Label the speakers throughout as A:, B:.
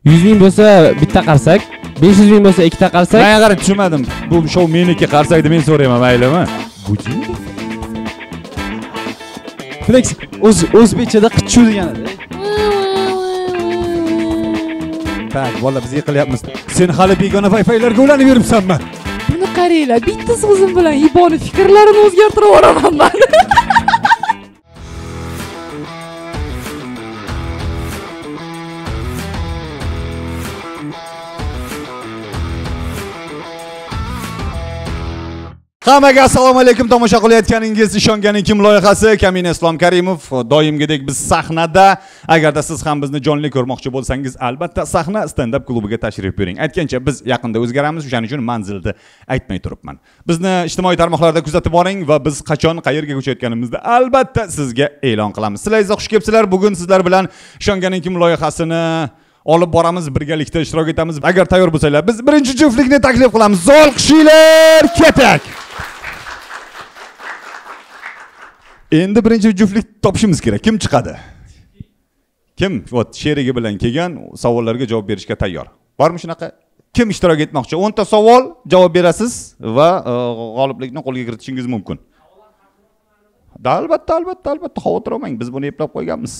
A: 100 ming bo'lsa bitta qarsak, 500 ming bo'lsa ikkita qarsak.
B: Men qarang, tushunmadim. Bu shou meniki, qarsakni men so'rayman, maylimi? Budilnik?
C: Flex o'zbekchada qichuv deganida.
B: Tak, bola biz yiqilyapmiz. Sen hali begona Wi-Fi'larga ulanib yuribsanmi?
D: Buni qaranglar, bitta so'zim bilan Iboni fikrlarini o'zgartirib yuboraman men.
B: Hammaga assalomu alaykum, tomosha qilayotganingiz Ishonganing kim loyihasi, Kamina Islom Karimov. Doimgidek biz sahnada. Agarda siz ham bizni jonli ko'rmoqchi bo'lsangiz, albatta sahna stand-up klubiga tashrif buyuring. Aytgancha, biz yaqinda o'zgaramiz, o'shaning uchun manzilni aytmay turibman. Bizni ijtimoiy tarmoqlarda kuzatib boring va biz qachon qayerga ko'chayotganimizni albatta sizga e'lon qilamiz. Sizlar esa xush kelibsizlar. Bugun sizlar bilan Ishonganing kim loyihasini olib boramiz, birgalikda ishtirok etamiz. Agar tayyor bo'lsanglar, biz birinchi juftlikni taklif qilamiz. Olqishlar, ketak. Endi birinchi juftlik topishimiz kerak. Kim chiqadi? Kim vot sherigi bilan kelgan, savollarga javob berishga tayyor? Bormi shunaqa? Kim ishtirok etmoqchi? 10 ta savol javob berasiz va g'oliblikni qo'lga kiritishingiz mumkin. Da, albatta, albatta, albatta, xavotir olmang, biz buni eplab qo'yganmiz.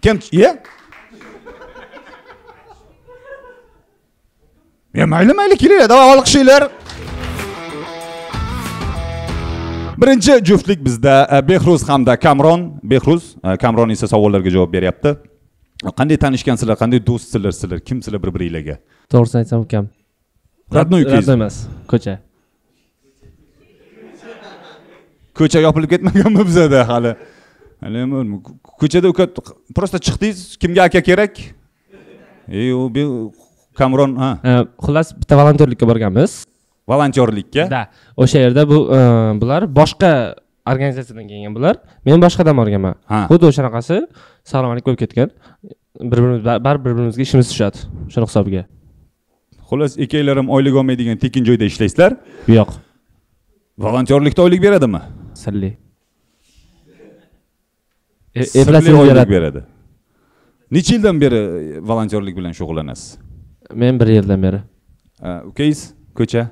B: Kim? Ye? Ya mayli, mayli, kelinglar, davay, olqishinglar. Birinchi juftlik bizda Behruz hamda Kamron. Behruz, Kamron esa savollarga javob beryapti. Qanday tanishgansizlar, qanday do'stsizlar sizlar, kimsizlar bir-biringlarga?
A: To'g'risini aytsam, ukam.
B: Rodnoy ukangiz?
A: Rodnoy emas, ko'cha.
B: Ko'cha yopilib ketmaganmi bizada hali? Hali ko'chada uka prosta chiqdingiz, kimga aka kerak? Ey, u Kamron, ha.
A: Xullas, bitta volontyorlikka borganmiz.
B: Volontyorlikka?
A: Da, o'sha yerda bu bular boshqa organizatsiyadan kelgan bular. Men boshqadan borganman. Xuddi o'shanaqasi salom alik bo'lib ketgan. Bir-birimiz baribir bir-birimizga ishimiz tushadi. Shuni hisobiga.
B: Xullas, ikkalar ham oylik olmaydigan tekin joyda ishlaysizlar?
A: Yo'q.
B: Volontyorlikda oylik beradimi?
A: Sirli.
B: Sirli oylik beradi. Necha yildan beri volontyorlik bilan shug'ullanasiz?
A: Men 1 yildan beri.
B: Ukangiz ko'cha?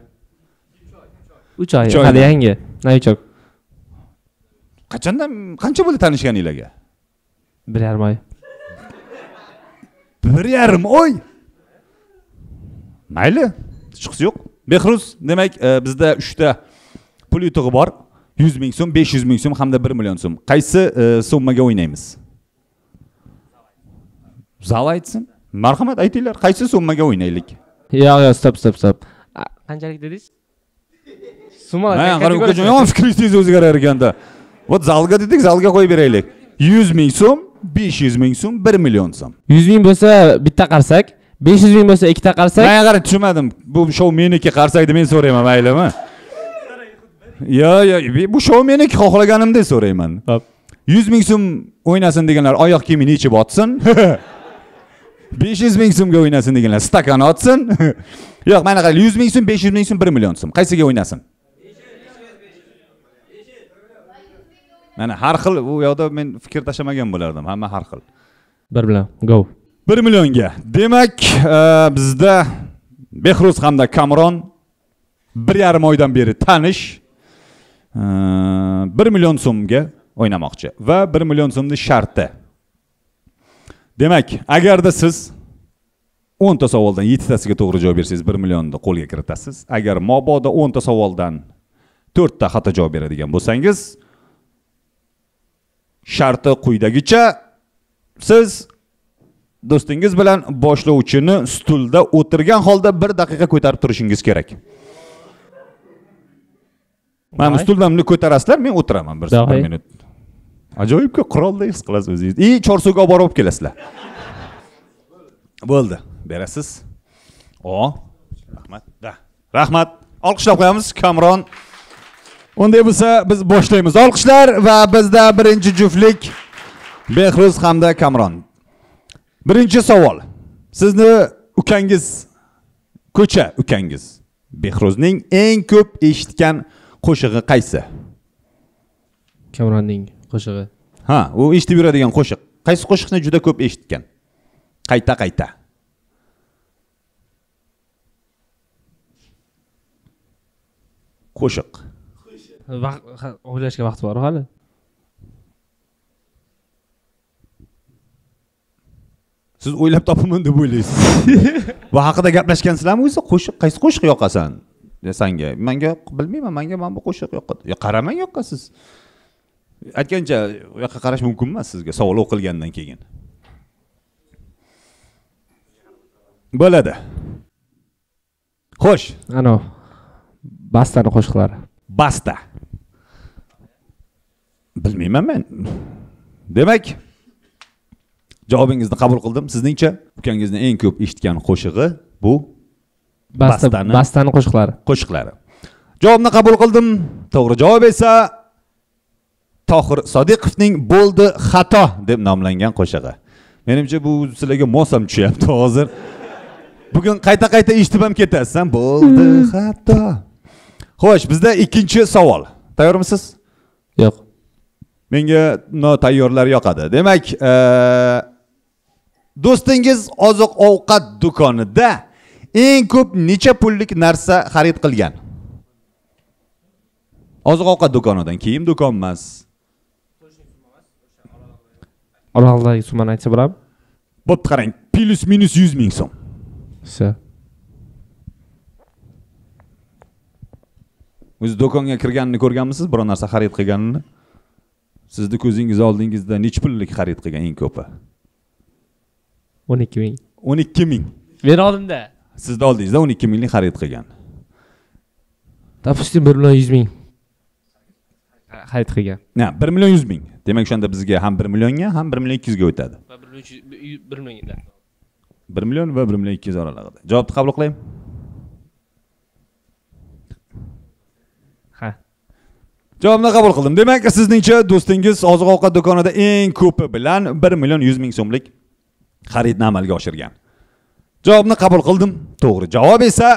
A: 3 oy, hali yangi, novichok.
B: Qachondan, qancha bo'ldi tanishganinglarga?
A: 1,5 oy.
B: 1,5 oy? Mayli, chiqisi yo'q. Behruz, demak, bizda 3 ta pul yutug'i bor. 100 ming so'm, 500 ming so'm hamda 1 million so'm. Qaysi summaga o'ynaymiz? Zal aytsin. Marhamat, aytinglar, qaysi summaga o'ynaylik?
A: Yo'q, yo'q, stop, stop, stop. Qanchalik dedingiz?
B: Men qarang, ukajon, yomon fikringiz o'zgarar ekanda. Vot zalga dedik, zalga qo'yib beraylik. 100 ming so'm, 500 ming so'm, 1 million so'm.
A: 100 ming bo'lsa bitta qarsak, 500 ming bo'lsa ikkita qarsak.
B: Men qarang, tushunmadim. Bu shou meniki, qarsakni men so'rayman, maylimi? Yo, yo, bu shou meniki, xohlaganimdek so'rayman. 100 ming so'm o'ynasin deganlar oyoq kiyimini yechib otsin. 500 ming so'mga o'ynasin deganlar stakan otsin. Yo'q, mana qarang, 100 ming so'm, 500 ming so'm, 1 million so'm. Qaysiga o'ynasin? Mana har xil u yoqda men fikr tashlamagan bo'lardim. Hamma har xil.
A: 1 million, go.
B: 1 millionga. Demak, bizda Behruz hamda Kamron 1,5 oydan beri tanish. 1 million so'mga o'ynamoqchi va 1 million so'mning sharti. Demak, agarda siz 10 ta savoldan 7 tasiga to'g'ri javob bersangiz 1 millionni qo'lga kiritasiz. Agar mabodo 10 ta savoldan 4 ta xato javob beradigan bo'lsangiz, sharti quyidagicha: siz do'stingiz bilan boshlovchini stulda o'tirgan holda 1 daqiqa ko'tarib turishingiz kerak. Mana bu stuldan buni ko'tarasizlar, men o'tiraman bir minut. Ajoyibki, qurolda his qilasiz o'zingiz. I Chorsuga olib borib kelasizlar. Bo'ldi, berasiz. O, rahmat. Da. Rahmat. Olqishlab qo'yamiz Kamron. Unday bo'lsa biz boshlaymiz. Olqishlar va bizda birinchi juftlik Behruz hamda Kamron. Birinchi savol. Sizni ukangiz, ko'cha ukangiz Behruzning eng ko'p eshitgan qo'shig'i qaysi?
A: Kamronning qo'shig'i.
B: Ha, u eshitib yuradigan qo'shiq. Qaysi qo'shiqni juda ko'p eshitgan? Qayta-qayta. Qo'shiq.
A: O'ylashga vaqt bor hali.
B: Siz o'ylab topaman deb o'ylaysiz. Bu haqida gaplashgansizlarmi o'zi? Qo'shiq qaysi qo'shiq yoqasan? Sanga. Menga bilmayman, menga mana bu qo'shiq yoqadi. Ya qaramang yoqasiz. Aytgancha, u yoqqa qarash mumkin emas sizga savol o'qilgandan keyin. Bo'ladi. Xo'sh,
A: ana Bastani qo'shiqlari.
B: Basta. Bilmayman men. Demak, javobingizni qabul qildim. Sizningcha ukangizni eng ko'p eshitgan qo'shig'i bu Bastani
A: qo'shiqlari.
B: Qo'shiqlari. Javobni qabul qildim. To'g'ri javob esa Tohir Sodiqovning Bo'ldi xato deb nomlangan qo'shig'i. Menimcha bu sizlarga mos ham tushyapti hozir. Bugun qayta-qayta eshitib ham ketasiz, bo'ldi xato. Xo'sh, bizda ikkinchi savol. Tayyormisiz?
A: Yo'q.
B: Menga notayyorlar yoqadi. Demak, do'stingiz oziq-ovqat do'konida eng ko'p necha pullik narsa xarid qilgan? Oziq-ovqat do'konidan, kiyim do'kon emas.
A: Oralig'idagi summani aytsa bo'ladimi?
B: Bo'pti, qarang, plus minus 100 ming so'm.
A: Всё.
B: O'zi do'konga kirganini ko'rganmisiz, biror narsa xarid qilganini? Sizni ko'zingiz oldingizda necha pullik xarid qilgan eng ko'pi?
A: 12 ming.
B: 12 ming.
A: Men oldimda.
B: Sizni oldingizda 12 minglik xarid qilgan.
A: Допустим 1 million 100 ming xarid qilgan.
B: Ha, 1 million 100 ming. Demak, o'shanda bizga ham 1 millionga, ham 1 million 200 ga o'tadi.
A: Va 1 millionga.
B: 1 million va 1 million 200 oralig'ida. Javobni qabul qilaymi?
A: Ha.
B: Javobni qabul qildim. Demak, sizningcha do'stingiz oziq-ovqat do'konida eng ko'pi bilan 1 million 100 ming so'mlik xaridni amalga oshirgan. Javobni qabul qildim. To'g'ri javob esa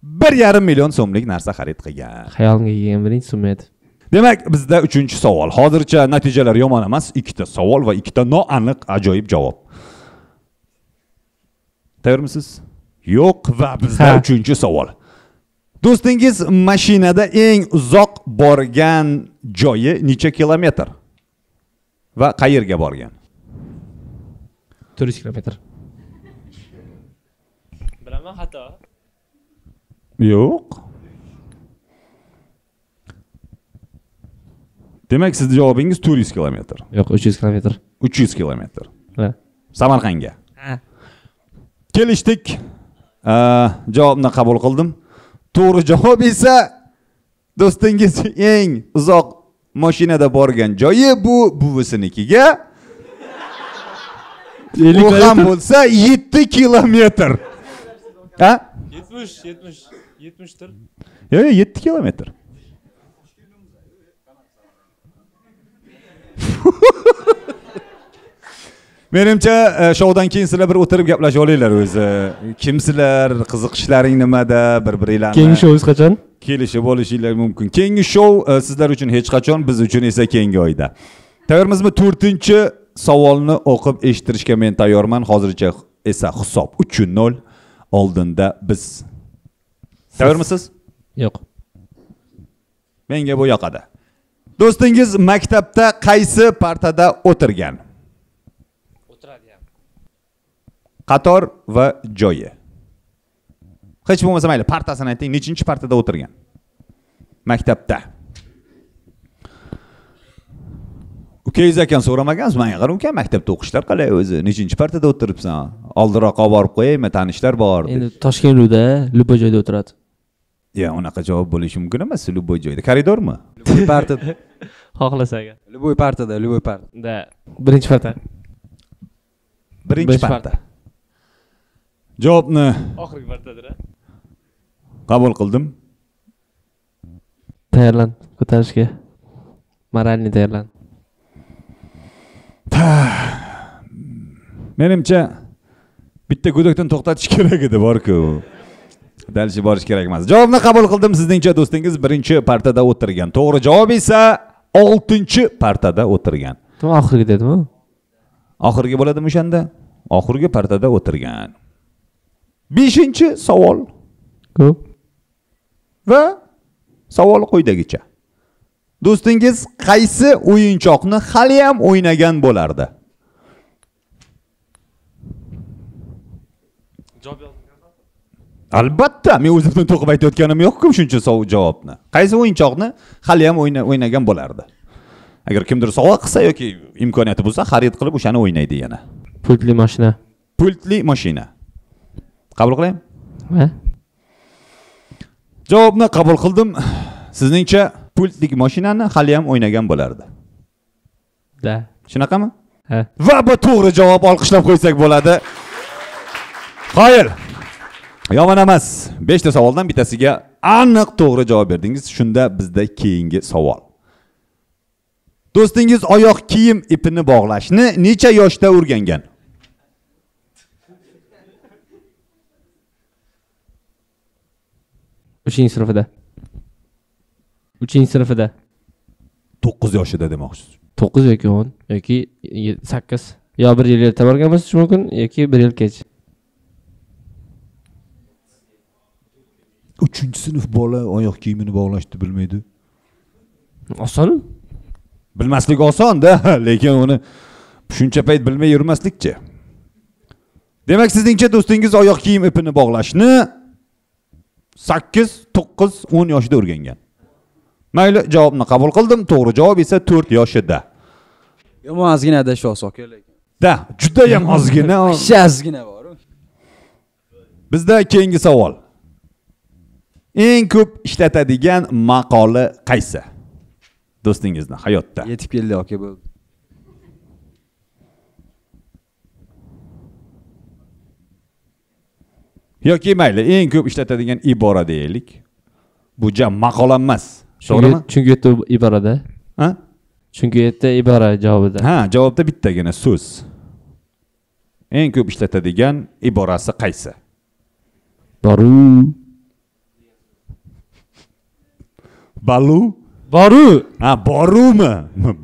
B: 1,5 million so'mlik narsa xarid qilgan.
A: Xayolimga kelgan birinchi summa edi.
B: Demak, bizda 3-savol. Hozircha natijalar yomon emas. 2 ta savol va 2 ta noaniq ajoyib javob. Tayyormisiz? Yo'q va bizda 3-savol. Do'stingiz mashinada eng uzoq borgan joyi necha kilometr? Va qayerga borgan?
A: 400 kilometr. Bilaman, xato.
B: Yo'q. Demak, sizning javobingiz 400 kilometr.
A: Yo'q, 300 kilometr.
B: 300 kilometr.
A: Ha.
B: Samarqandga.
A: Ha.
B: Kelishdik. Javobni qabul qildim. To'g'ri javob esa do'stingiz eng uzoq mashinada borgan joyi bu buvisinikiga. U ham bo'lsa 7 kilometr. Ha?
A: 70 70 dir.
B: Yo'q, 7 kilometr. Menimcha shoudan keyin sizlar bir o'tirib gaplashib olinglar o'zi. Kimsizlar, qiziqishlaring nimada, bir-biringlarni.
A: Keyingi shouingiz qachon?
B: Kelishib olishinglar mumkin. Keyingi shou sizlar uchun hech qachon, biz uchun esa keyingi oyda. Tayyormizmi? 4-savolni o'qib eshittirishga men tayyorman. Hozircha esa hisob 3-0 oldinda biz. Tayyormisiz?
A: Yo'q.
B: Menga bu yoqadi. Do'stingiz maktabda qaysi partada o'tirgan? Qator va joyi. Hech bo'lmasa mayli, partasini ayting, nechinchi partada o'tirgan? Maktabda. Ukangiz ekan so'ramagansiz, menga qarang, uka maktabda o'qishlar qalay o'zi? Nechinchi partada o'tiribsan? Oldinroq olib borib qo'yaymi, tanishlar bor deb.
A: Endi Toshkentda любой joyda o'tiradi.
B: Ya, unaqa javob bo'lishi mumkin emas, любой joyda. Koridormi?
C: Любой partada.
A: Xohlasa agar.
C: Любой partada, любой partada.
A: Da, birinchi parta.
B: Birinchi parta. Javobni
A: oxirgi martadir, ha?
B: Qabul qildim.
A: Tayyorlan ko'tarishga. Moralni tayyorlan.
B: Menimcha bitta gudokdan to'xtatish kerak edi, bor-ku. Dalshi borish kerak emas. Javobni qabul qildim. Sizningcha do'stingiz birinchi partada o'tirgan. To'g'ri javob esa 6-partada o'tirgan.
A: Tamam, oxirgi dedimi?
B: Oxirgi bo'ladimi o'shanda? Oxirgi partada o'tirgan. 5-savol.
A: Ko'p.
B: Va Savol quyidagicha. Do'stingiz qaysi o'yinchoqni hali ham o'ynagan bo'lardi? Albatta, men o'zimdan to'qib aytayotganim yo'q-ku shuncha javobni. Qaysi o'yinchoqni hali ham o'ynagan bo'lardi? Agar kimdir sovg'a qilsa yoki imkoniyati bo'lsa, xarid qilib o'shani o'ynaydi yana.
A: Pultli mashina.
B: Pultli mashina. Qabul qilaymi?
A: Ha.
B: Javobni qabul qildim. Sizningcha pultli mashinani hali ham o'ynagan bo'lardi?
A: Da.
B: Shunaqami?
A: Ha.
B: Va bu to'g'ri javob, olqishlab qo'ysak bo'ladi. Qoyil. Yomon emas. 5 ta savoldan bittasiga aniq to'g'ri javob berdingiz. Shunda bizda keyingi savol. Do'stingiz oyoq kiyim ipini bog'lashni necha yoshda o'rgangan?
A: 3-sinfda. 3-sinfda.
B: 9 yoshida demoqchisiz.
A: 9 yoki 10 yoki 8. Yo bir yil erta borgan bo'lishi mumkin yoki bir yil kech.
B: 3-sinf bola oyoq kiyimini bog'lashni bilmaydi.
A: Oson.
B: Bilmaslik oson-da, lekin uni shuncha payt bilmay yurmaslikchi. Demak, sizningcha do'stingiz oyoq kiyim ipini bog'lashni 8, 9, 10 yoshida o'rgangan. Mayli, javobni qabul qildim. To'g'ri javob esa 4 yoshida.
C: Yomon ozgina adashyapsiz aka lekin.
B: Da, juda ham ozgina.
C: Ozgina bor.
B: Bizda keyingi savol. Eng ko'p ishlatadigan maqola qaysi? Do'stingizni hayotda.
C: Yetib keldi aka bo'ldi.
B: Yoki mayli, eng ko'p ishlatadigan ibora deylik. Bu jam maqola emas. To'g'rimi?
A: Chunki yerda iborada.
B: Ha?
A: Chunki yerda ibora javobida.
B: Ha, javobda bittagina so'z. Eng ko'p ishlatadigan iborasi qaysi?
A: Boru.
B: Balu?
A: Boru.
B: Ha, borumi?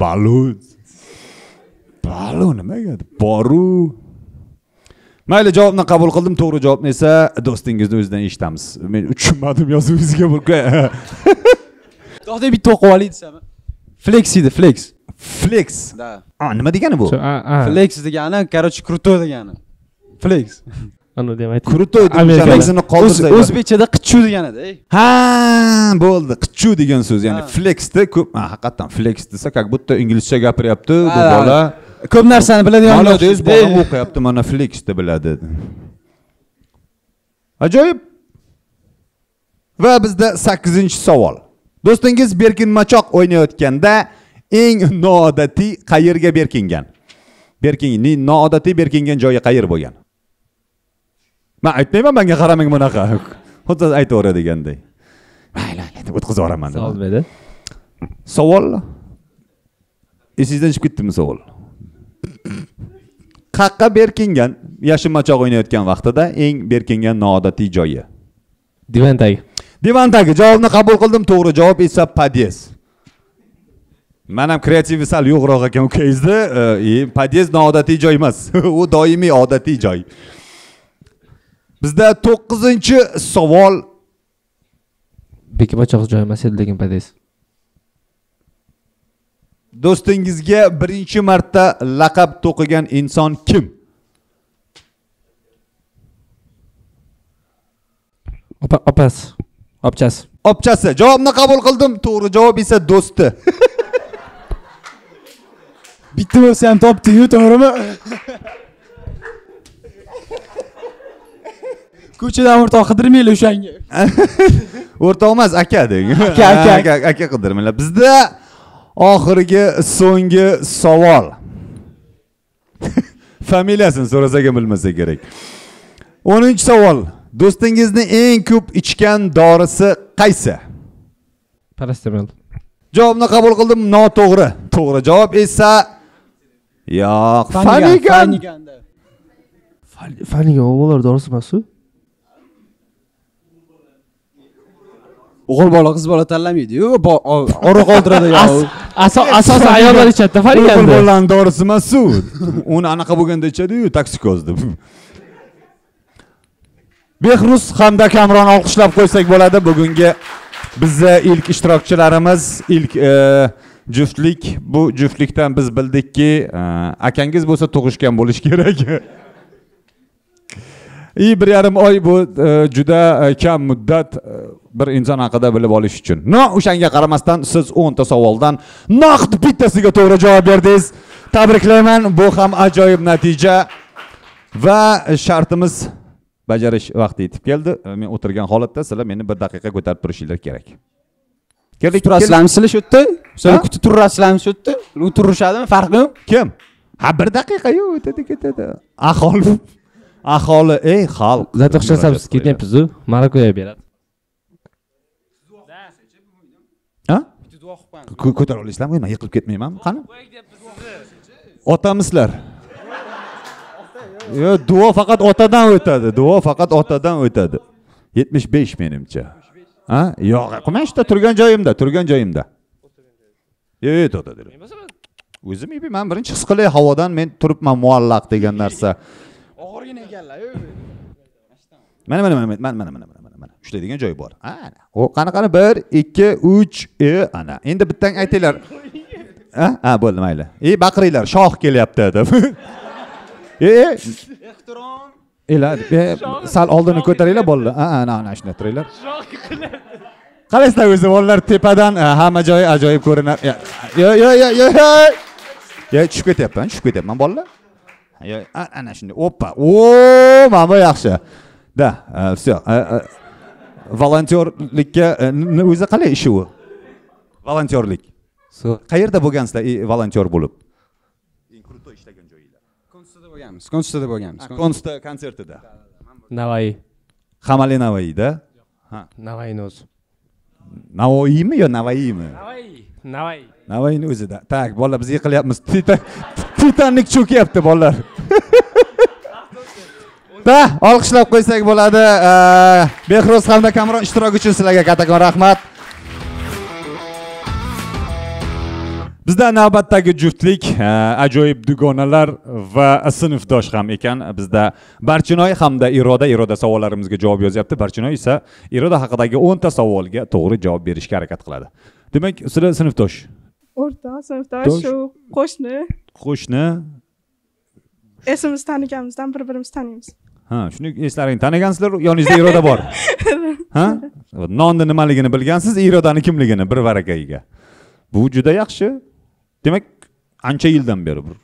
B: Balu. Balu nimaga? Boru. Mayli, javobni qabul qildim. To'g'ri javobni esa do'stingizni o'zidan eshitamiz. Men tushunmadim yozuvingizga bir.
C: To'xta, bitta o'qib olay desam. Flex edi, flex.
B: Flex.
C: Da.
B: A, nima degani bu?
C: Flex degani, короче, krutoy degani. Flex.
A: Anu demaydi.
B: Krutoy deb flexini qoldirsak.
C: O'zbekchada qichuv deganida.
B: Ha, bo'ldi. Qichuv degan so'z, ya'ni flexda ko'p, haqiqatan flex desa, как будто inglizcha gapiryapti bu bola.
C: Ko'p narsani biladigan.
B: Молодец, bolam o'qiyapti, mana flex deb biladi. Ajoyib. Va bizda 8-savol. Do'stingiz berkinmachoq o'ynayotganda eng noodatiy qayerga berkingan? Noodatiy berkingan joyi qayer bo'lgan? Men aytmayman, menga qaramang bunaqa. Xuddi aytaveradiganday. Mayli, deb o'tkazib yuboraman.
A: Savol berdi.
B: Savol? Esingizdan chiqib ketdimi savol? Qaqqa berkingan yashinmachoq o'ynayotgan vaqtida eng berkingan noodatiy joyi?
A: Divan tagi.
B: Divan tagi. Javobni qabul qildim. To'g'ri javob esa podyezd. Men ham kreativi sal yo'qroq ekan ukangizda. Podyezd noodatiy joy emas. U doimiy odatiy joy. Bizda 9-savol.
A: Bekinmachoq joy emas edi lekin podyezd.
B: Do'stingizga birinchi marta laqab to'qigan inson kim?
A: Opasi. Opchasi.
B: Opchasi. Javobni qabul qildim. To'g'ri javob esa do'sti.
C: Bitta bo'lsa ham topding-ku, to'g'rimi? Ko'chadan o'rtoq qidirmanglar o'shanga.
B: O'rtoq emas, aka deng.
C: Aka,
B: aka qidirmanglar. Bizda oxirgi so'nggi savol. Familiyasini so'rasak ham bilmasa kerak. 10-savol. Do'stingizni eng ko'p ichgan dorisi qaysi?
A: Parasetamol.
B: Javobni qabul qildim, noto'g'ri. To'g'ri javob esa yo'q, Fanigan.
A: Fanigan o'g'illar dorisi emas-ku.
C: O'g'il bola, qiz bola tanlamaydi-yu, ora qoldiradi.
A: Asosan ayollar ichadi, Fanigan.
B: O'g'il bolalarning dorisi emas-ku. Uni anaqa bo'lganda ichadi-yu, toksikoz deb. Behruz hamda Kamron olqishlab qo'ysak bo'ladi bugungi Bizni ilk ishtirokchilarimiz, ilk juftlik. Bu juftlikdan biz bildikki, akangiz bo'lsa tug'ishgan bo'lishi kerak. 1,5 oy bu juda kam muddat bir inson haqida bilib olish uchun. No, o'shanga qaramasdan siz 10 ta savoldan naqd bittasiga to'g'ri javob berdingiz. Tabriklayman, bu ham ajoyib natija va shartimiz bajarish vaqti yetib keldi. Men o'tirgan holatda sizlar meni 1 daqiqa ko'tarib turishinglar kerak. Keldik,
C: turasizlarmi sizlar shu yerda? Sizlar kutib turasizlarmi shu yerda? U turishadimi, farqi yo'q?
B: Kim? Ha, 1 daqiqa yo'q, o'tadi ketadi. Aholi, ey xalq.
A: Zat o'xshasamiz, ketyapmiz-ku, Marokoga beradi.
B: Ha? Ko'tara olasizlarmi? Men yiqilib ketmaymanmi? Qani? Otamizlar. Yo, duo faqat otadan o'tadi. Duo faqat otadan o'tadi. 75 menimcha. Ha? Yo'q, men shu turgan joyimda, turgan joyimda. Yo'q, to'xta. O'zim men birinchi his qilay havodan men turibman muallaq degan narsa.
C: Og'irgina ekanlar.
B: Mana mana mana mana mana mana mana. Ushlaydigan joyi bor. Ana. O qani qani 1 2 3 ana. Endi bittang aytinglar. Ha? Ha, bo'ldi, mayli. Baqiringlar, shoh kelyapti deb.
C: Ehtirom.
B: Sal oldini ko'taringlar bolalar. Ha, ana, ana shunday turinglar. Qaraysizlar o'zi bolalar tepadan hamma joyi ajoyib ko'rinar. Yo, yo, yo, yo. Yo, tushib ketyapman, tushib ketyapman bolalar. Yo, ana shunday. Oppa. O, mana bu yaxshi. Da, всё. Volontyorlikka o'zi qalay ishi u? Volontyorlik. Qayerda bo'lgansizlar volontyor bo'lib? Eng krutoy ishlagan joyinglar.
C: Konsertda bo'lganmiz. Konsertda bo'lganmiz.
B: Konsertda, konsertida.
A: Navoiy.
B: Hamali Navoiyda. Ha.
A: Navoiyni o'zi.
B: Navoiymi yo Navoiymi?
A: Navoiy. Navoiy.
B: Navoiyni o'zida. Tak, bolalar biz yiqilyapmiz. Titanik cho'kyapti bolalar. Da, olqishlab qo'ysak bo'ladi. Behruz hamda Kamron ishtiroki uchun sizlarga kattakon rahmat. Bizda navbatdagi juftlik ajoyib dugonalar va sinfdosh ham ekan. Bizda Barchinoy hamda Iroda. Iroda savollarimizga javob yozyapti. Barchinoy esa Iroda haqidagi 10 ta savolga to'g'ri javob berishga harakat qiladi. Demak, sizlar sinfdosh.
E: O'rta sinfdosh, shu qo'shni.
B: Qo'shni.
E: Esimiz taniganimizdan bir-birimizni taniymiz.
B: Ha, shuni eslaring tanigansizlar, yoningizda Iroda bor. Ha? Nonni nimaligini bilgansiz, Irodani kimligini bir varakayiga. Bu juda yaxshi. Demak, ancha yildan beri bir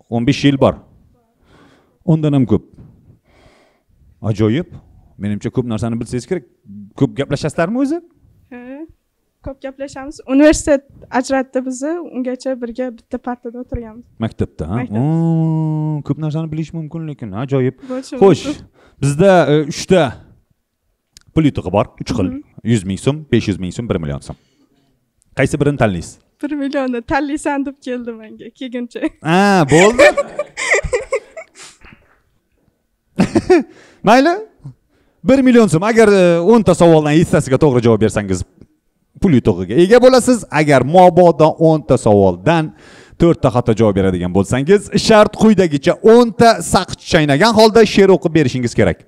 B: 15 yil bor. Ondan ham ko'p. Ajoyib. Menimcha ko'p narsani bilsangiz kerak. Ko'p gaplashasizlarmi o'zi?
E: Ha, ko'p gaplashamiz. Universitet ajratdi bizni, ungacha birga bitta partada o'tirganmiz.
B: Maktabda, ha? Ko'p narsani bilish mumkin lekin, ajoyib. Xo'sh, bizda 3 ta pul yutug'i bor, 3 xil. 100 ming so'm, 500 ming so'm, 1 million so'm. Qaysi birini tanlaysiz?
E: 1 millionni tanlaysan deb keldi menga kelguncha.
B: Ha, bo'ldi. Mayli. 1 million so'm. Agar 10 ta savoldan 7 tasiga to'g'ri javob bersangiz pul yutug'iga ega bo'lasiz. Agar mabodo 10 ta savoldan 4 ta xato javob beradigan bo'lsangiz, shart quyidagicha 10 ta saqich chaynagan holda she'r o'qib berishingiz kerak.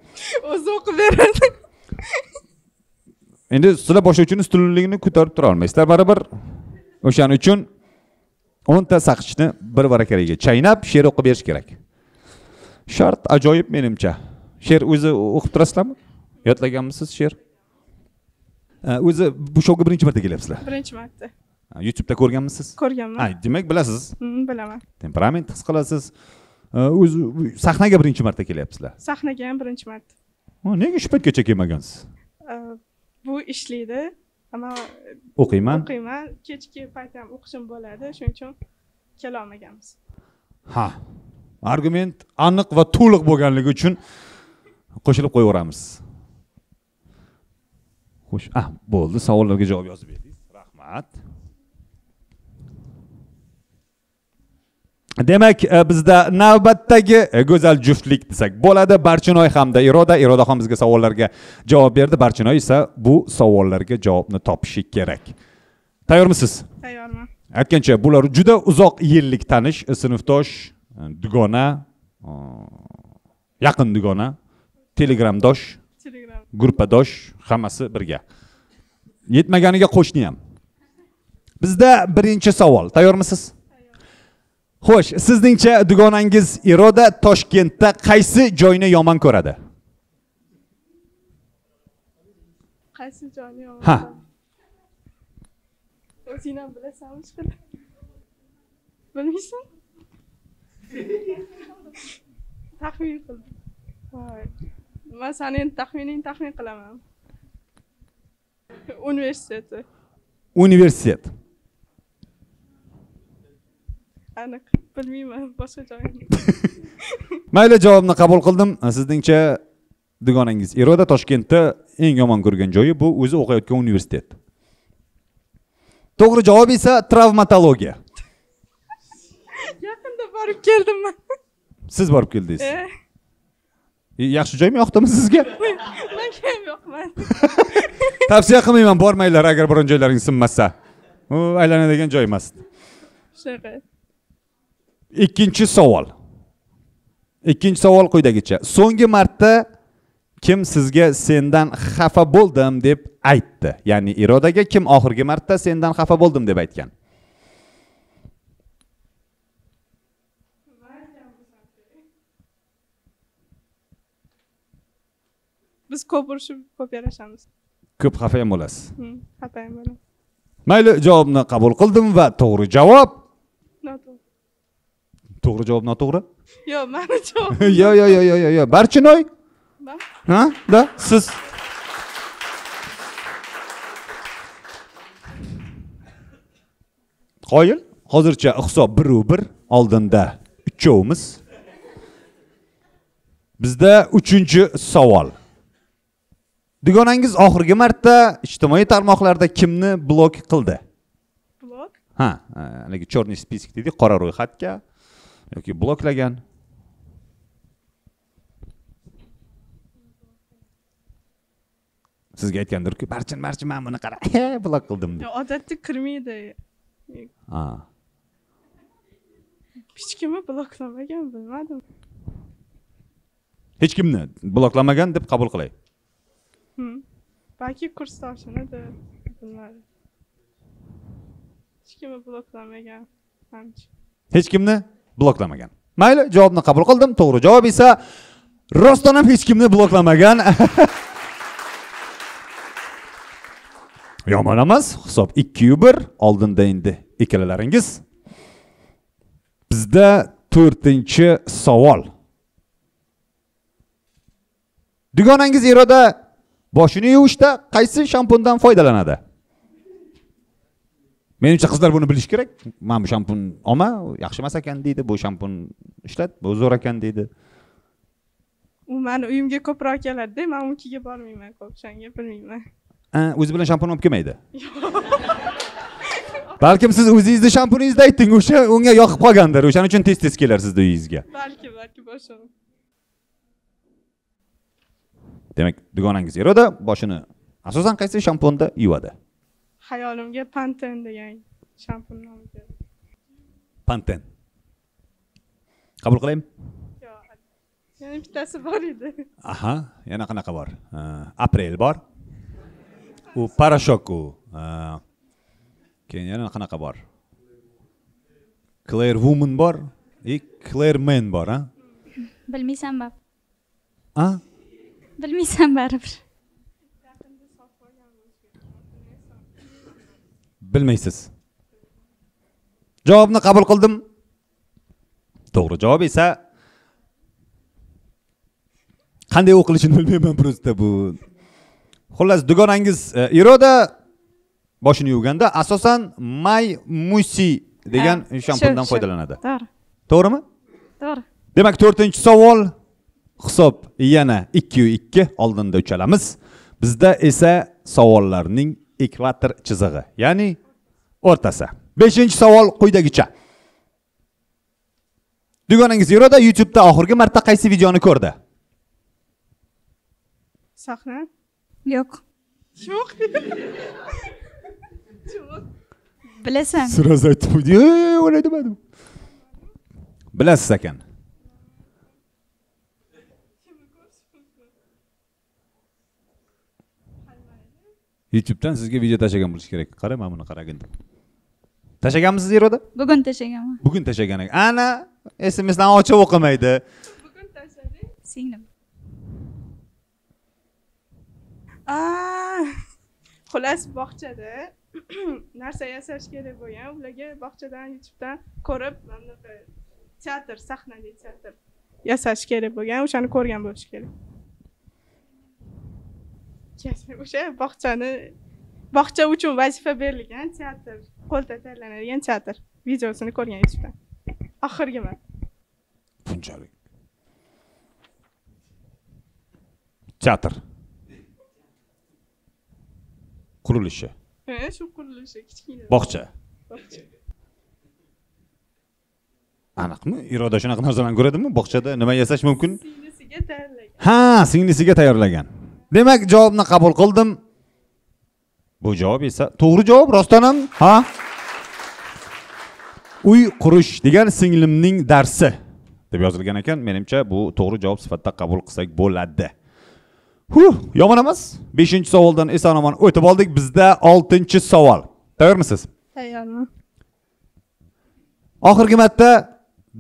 E: O'zi o'qib beradi.
B: Endi sizlar boshlovchining ustunligini ko'tarib tura olmaysizlar baribir. O'shaning uchun 10 ta saqichni bir varakariga chaynab she'r o'qib berish kerak. Shart ajoyib menimcha. She'r o'zi o'qib turasizlarmi? Yodlaganmisiz she'r? O'zi bu shouga birinchi marta kelyapsizlar?
E: Birinchi marta.
B: YouTube'da ko'rganmisiz?
E: Ko'rganman.
B: Ha, demak bilasiz.
E: Bilaman.
B: Temperament his qilasiz. O'zi sahnaga birinchi marta kelyapsizlar?
E: Sahnaga ham birinchi marta.
B: Nega shu paytgacha kelmagansiz?
E: Bu ishlaydi. Ammo
B: o'qiyman.
E: O'qiyman. Kechki payt ham o'qishim bo'ladi, shuning uchun kela olmaganmiz.
B: Ha. Argument aniq va to'liq bo'lganligi uchun qo'shilib qo'yaveramiz. Xo'sh, bo'ldi, savollarga javob yozib berdingiz. Rahmat. Demak, bizda navbatdagi go'zal juftlik desak bo'ladi. Barchinoy hamda Iroda. Iroda ham bizga savollarga javob berdi. Barchinoy esa bu savollarga javobni topishi kerak. Tayyormisiz?
E: Tayyorman.
B: Aytgancha, bular juda uzoq yillik tanish, sinfdosh, dugona, yaqin dugona, Telegramdosh, gruppadosh, hammasi birga. Yetmaganiga qo'shni ham. Bizda birinchi savol. Tayyormisiz? Xo'sh, sizningcha dugonangiz Iroda Toshkentda qaysi joyni yomon ko'radi?
E: Qaysi joyni yomon?
B: Ha.
E: O'zing ham bilasanmi shuni? Bilmaysan? Taxmin qildim. Voy. Men seni endi taxmining taxmin qilaman. Universiteti.
B: Universitet.
E: Aniq bilmayman, boshqa joyini.
B: Mayli, javobni qabul qildim. Sizningcha dugonangiz Iroda Toshkentda eng yomon ko'rgan joyi bu o'zi o'qiyotgan universitet. To'g'ri javob esa travmatologiya.
E: Yaqinda borib keldim men.
B: Siz borib keldingiz? Yaxshi joymi yoqdimi sizga?
E: Menga ham yoqmadi.
B: Tavsiya qilmayman, bormanglar agar biron joylaringiz sinmasa. U aylanadigan joy emas.
E: Shunaqa.
B: Ikkinchi savol. Ikkinchi savol quyidagicha. So'nggi marta kim sizga sendan xafa bo'ldim deb aytdi? Ya'ni Irodaga kim oxirgi marta sendan xafa bo'ldim deb aytgan?
E: Biz ko'p urushib, ko'p yarashamiz.
B: Ko'p xafa ham bo'lasiz.
E: Xafa ham bo'laman.
B: Mayli, javobni qabul qildim va to'g'ri javob
E: noto'g'ri.
B: To'g'ri javob noto'g'ri?
E: Yo'q, meni javobim.
B: Yo, yo, yo, yo, yo. Barchinoy? Ha? Da, siz. Qoyil, hozircha hisob 1-1, oldinda uchovimiz. Bizda 3-savol. Dugonangiz oxirgi marta ijtimoiy tarmoqlarda kimni blok qildi?
E: Blok?
B: Ha, haligi chorniy spisok deydi, qora ro'yxatga yoki bloklagan. Sizga aytgandirku, Barchin, Barchin, men buni qara, blok qildim deb.
E: Odatda kirmaydi.
B: Ha.
E: Hech kimni bloklamagan, bilmadim.
B: Hech kimni bloklamagan deb qabul qilay.
E: Balki kursdoshinidir, bilmadim. Hech kimni bloklamagan, manimcha.
B: Hech kimni bloklamagan. Mayli, javobni qabul qildim. To'g'ri javob esa rostdan ham hech kimni bloklamagan. Yomon emas, hisob 2-1, oldinda endi ikkalalaringiz. Bizda 4-savol. Dugonangiz Iroda boshini yuvishda qaysi shampundan foydalanadi? Menimcha qizlar buni bilish kerak. Mana bu shampun olma, yaxshi emas ekan deydi, bu shampun ishlat, bu zo'r ekan deydi.
E: U meni uyimga ko'proq keladi-da, men unikiga bormayman ko'p, o'shanga bilmayman.
B: O'zi bilan shampun olib kelmaydi. Balkim siz o'zingizni shampuningizni aytding, o'sha unga yoqib qolgandir. O'shaning uchun tez-tez kelar sizni uyingizga.
E: Balki, balki boshim.
B: Demak, dugonangiz Iroda boshini asosan qaysi shampunda yuvadi?
E: Xayolimga Pantene degan shampun nomi keldi.
B: Pantene. Qabul qilaymi?
E: Yo'q. Yana bittasi bor edi.
B: Aha, yana qanaqa bor? Aprel bor. U parashok u. Keyin yana qanaqa bor? Claire Woman bor, Claire Man bor, ha?
F: Bilmaysan ba?
B: Ha?
F: Bilmaysan baribir.
B: Bilmaysiz. Javobni qabul qildim. To'g'ri javob esa qanday o'qilishini bilmayman prosta bu. Xullas, dugonangiz Iroda boshini yuvganda asosan May Musi degan shampundan foydalanadi.
F: To'g'ri.
B: To'g'rimi?
F: To'g'ri.
B: Demak, 4-savol. Hisob yana 2-2, oldinda uchalamiz. Bizda esa savollarning ekvator chizig'i, ya'ni o'rtasi. 5-savol quyidagicha. Dugonangiz Iroda YouTube'da oxirgi marta qaysi videoni ko'rdi?
E: Sahna?
F: Yo'q.
E: Yo'q.
F: Bilasan.
B: Sirasi aytib, o'ylay demadim. Bilasiz ekan. YouTube'dan sizga video tashlagan bo'lishi kerak. Qara, mana buni qaragin. Tashlaganmisiz Iroda?
F: Bugun tashlaganman.
B: Bugun tashlagan ekan. Ana SMSlarni ochib o'qimaydi.
E: Bugun tashladi.
F: Singlim.
E: Xullas bog'chada narsa yasash kerak bo'lgan. Ularga bog'chadan, YouTube'dan ko'rib, mana bunaqa teatr, sahnali teatr yasash kerak bo'lgan. O'shani ko'rgan bo'lish kerak. O'sha bog'cha uchun vazifa berilgan teatr, qo'lda tayyorlanadigan teatr videosini ko'rgan YouTube'dan. Oxirgi marta.
B: Bunchalik. Teatr. Qurilishi.
E: Shu qurilishi kichkina.
B: Bog'cha.
E: Bog'cha.
B: Aniqmi? Iroda shunaqa narsalarni ko'radimi? Bog'chada nima yasash mumkin?
E: Singlisiga tayyorlagan.
B: Ha, singlisiga tayyorlagan. Demak, javobni qabul qildim. Bu javob esa to'g'ri javob, rostdan ham, ha? Uy qurish degan singlimning darsi deb yozilgan ekan. Menimcha bu to'g'ri javob sifatida qabul qilsak bo'ladi. Huh, yomon emas. 5-savoldan eson-omon o'tib oldik. Bizda 6-savol. Tayyormisiz?
E: Tayyorman.
B: Oxirgi marta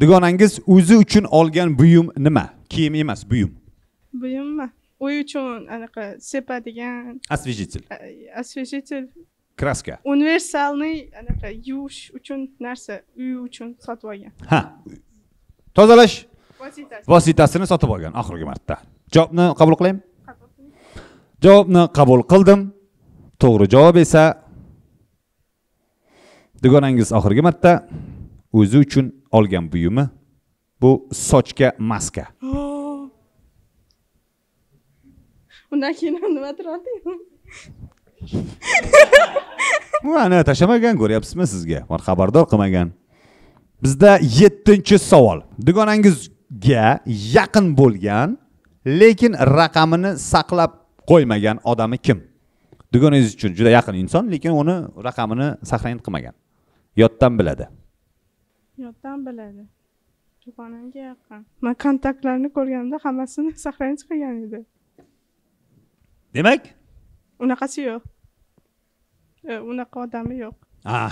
B: dugonangiz o'zi uchun olgan buyum nima? Kiyim emas, buyum.
E: Buyummi? Uy uchun anaqa sepadigan
B: osvejitel.
E: Osvejitel.
B: Kraska.
E: Universalniy anaqa yuvish uchun narsa, uy uchun sotib olgan.
B: Ha. Tozalash
E: vositasini.
B: Vositasini sotib olgan oxirgi marta. Javobni qabul qilaymi? Javobni qabul qildim. To'g'ri javob esa dugonangiz oxirgi marta o'zi uchun olgan buyumi bu sochka maska.
E: Undan keyin ham nimadir oldim.
B: Mana tashlamagan, ko'ryapsizmi sizga? Var xabardor qilmagan. Bizda 7-savol. Dugonangizga yaqin bo'lgan, lekin raqamini saqlab qo'ymagan odami kim? Dugonangiz uchun juda yaqin inson, lekin uni raqamini saqlanib qilmagan. Yoddan biladi.
E: Yoddan biladi. Dugonamga yaqin. Men kontaktlarni ko'rganimda hammasini saqlanib qilgan edi.
B: Demak,
E: unaqasi yo'q. Unaqa odami yo'q.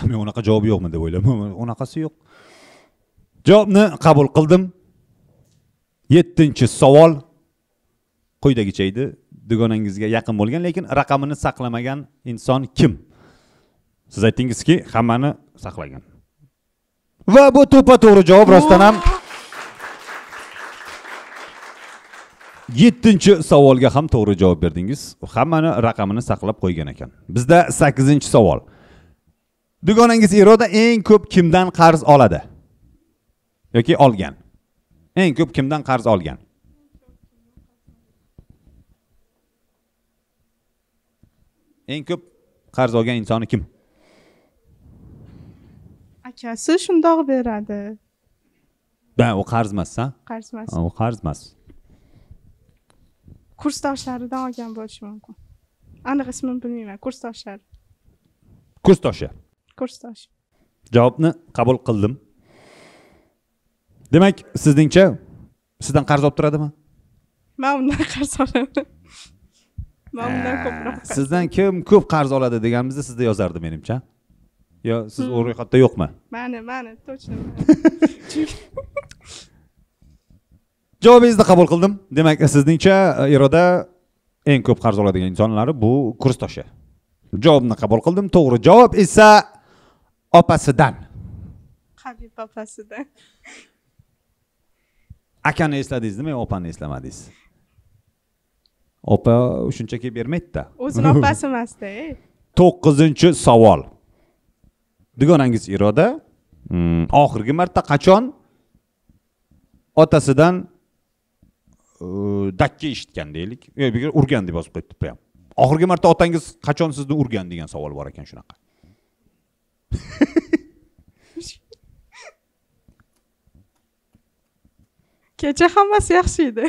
B: Men unaqa javob yo'qmi deb o'ylayman. Unaqasi yo'q. Javobni qabul qildim. 7-savol quyidagicha edi. Dugonangizga yaqin bo'lgan, lekin raqamini saqlamagan inson kim? Siz aytdingizki, hammani saqlagan. Va bu to'ppa-to'g'ri javob, rostdan ham. 7-savolga ham to'g'ri javob berdingiz. Hammani raqamini saqlab qo'ygan ekan. Bizda 8-savol. Dugonangiz Iroda eng ko'p kimdan qarz oladi? Yoki olgan? Eng ko'p kimdan qarz olgan? Eng ko'p qarz olgan insoni kim?
E: Akasi shundoq beradi.
B: Ba, u qarz emas, ha?
E: Qarz emas.
B: U qarz emas.
E: Kursdoshlaridan olgan bo'lishi mumkin. Aniq ismini bilmayman, kursdoshlari.
B: Kursdoshi.
E: Kursdosh.
B: Javobni qabul qildim. Demak, sizningcha sizdan qarz olib turadimi?
E: Men undan qarz olaman. Men undan ko'proq.
B: Sizdan kim ko'p qarz oladi deganimizda sizda yozardi menimcha. Yo, siz u ro'yxatda yo'qmi?
E: Mani, to'g'ri.
B: Javobingizni qabul qildim. Demak, sizningcha Iroda eng ko'p qarz oladigan insonlari bu kursdoshi. Javobni qabul qildim. To'g'ri javob esa opasidan.
E: Habib opasidan.
B: Akani esladingiz, nima opani eslamadingiz? Opa shunchaki bermaydi-da.
E: O'zini opasi emas-da.
B: 9-savol. Dugonangiz Iroda oxirgi marta qachon otasidan dakka eshitgan deylik. Yo'q, urgan deb yozib qo'yibdi bu ham. Oxirgi marta otangiz qachon sizni urgan degan savol bor ekan shunaqa.
E: Kecha hammasi yaxshi edi.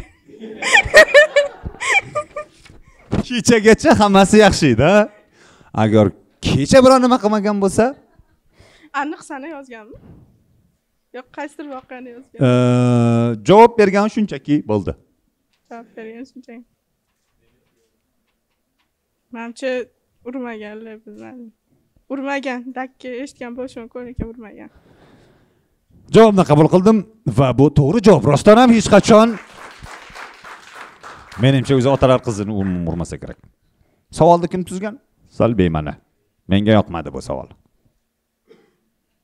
B: Kechagacha hammasi yaxshi edi, ha? Agar kecha biror nima qilmagan bo'lsa,
E: aniq sana yozganmi? Yo'q, qaysidir voqeani yozgan.
B: Javob bergan shunchaki bo'ldi.
E: Javob bergan shunchaki. Menimcha Urmaganlar, bilmadim. Urmagan, dakka eshitgan bo'lishi mumkin, lekin urmagan.
B: Javobni qabul qildim va bu to'g'ri javob. Rostdan ham hech qachon menimcha o'zi otalar qizini urmasa kerak. Savolni kim tuzgan? Sal bema'ni. Menga yoqmadi bu savol.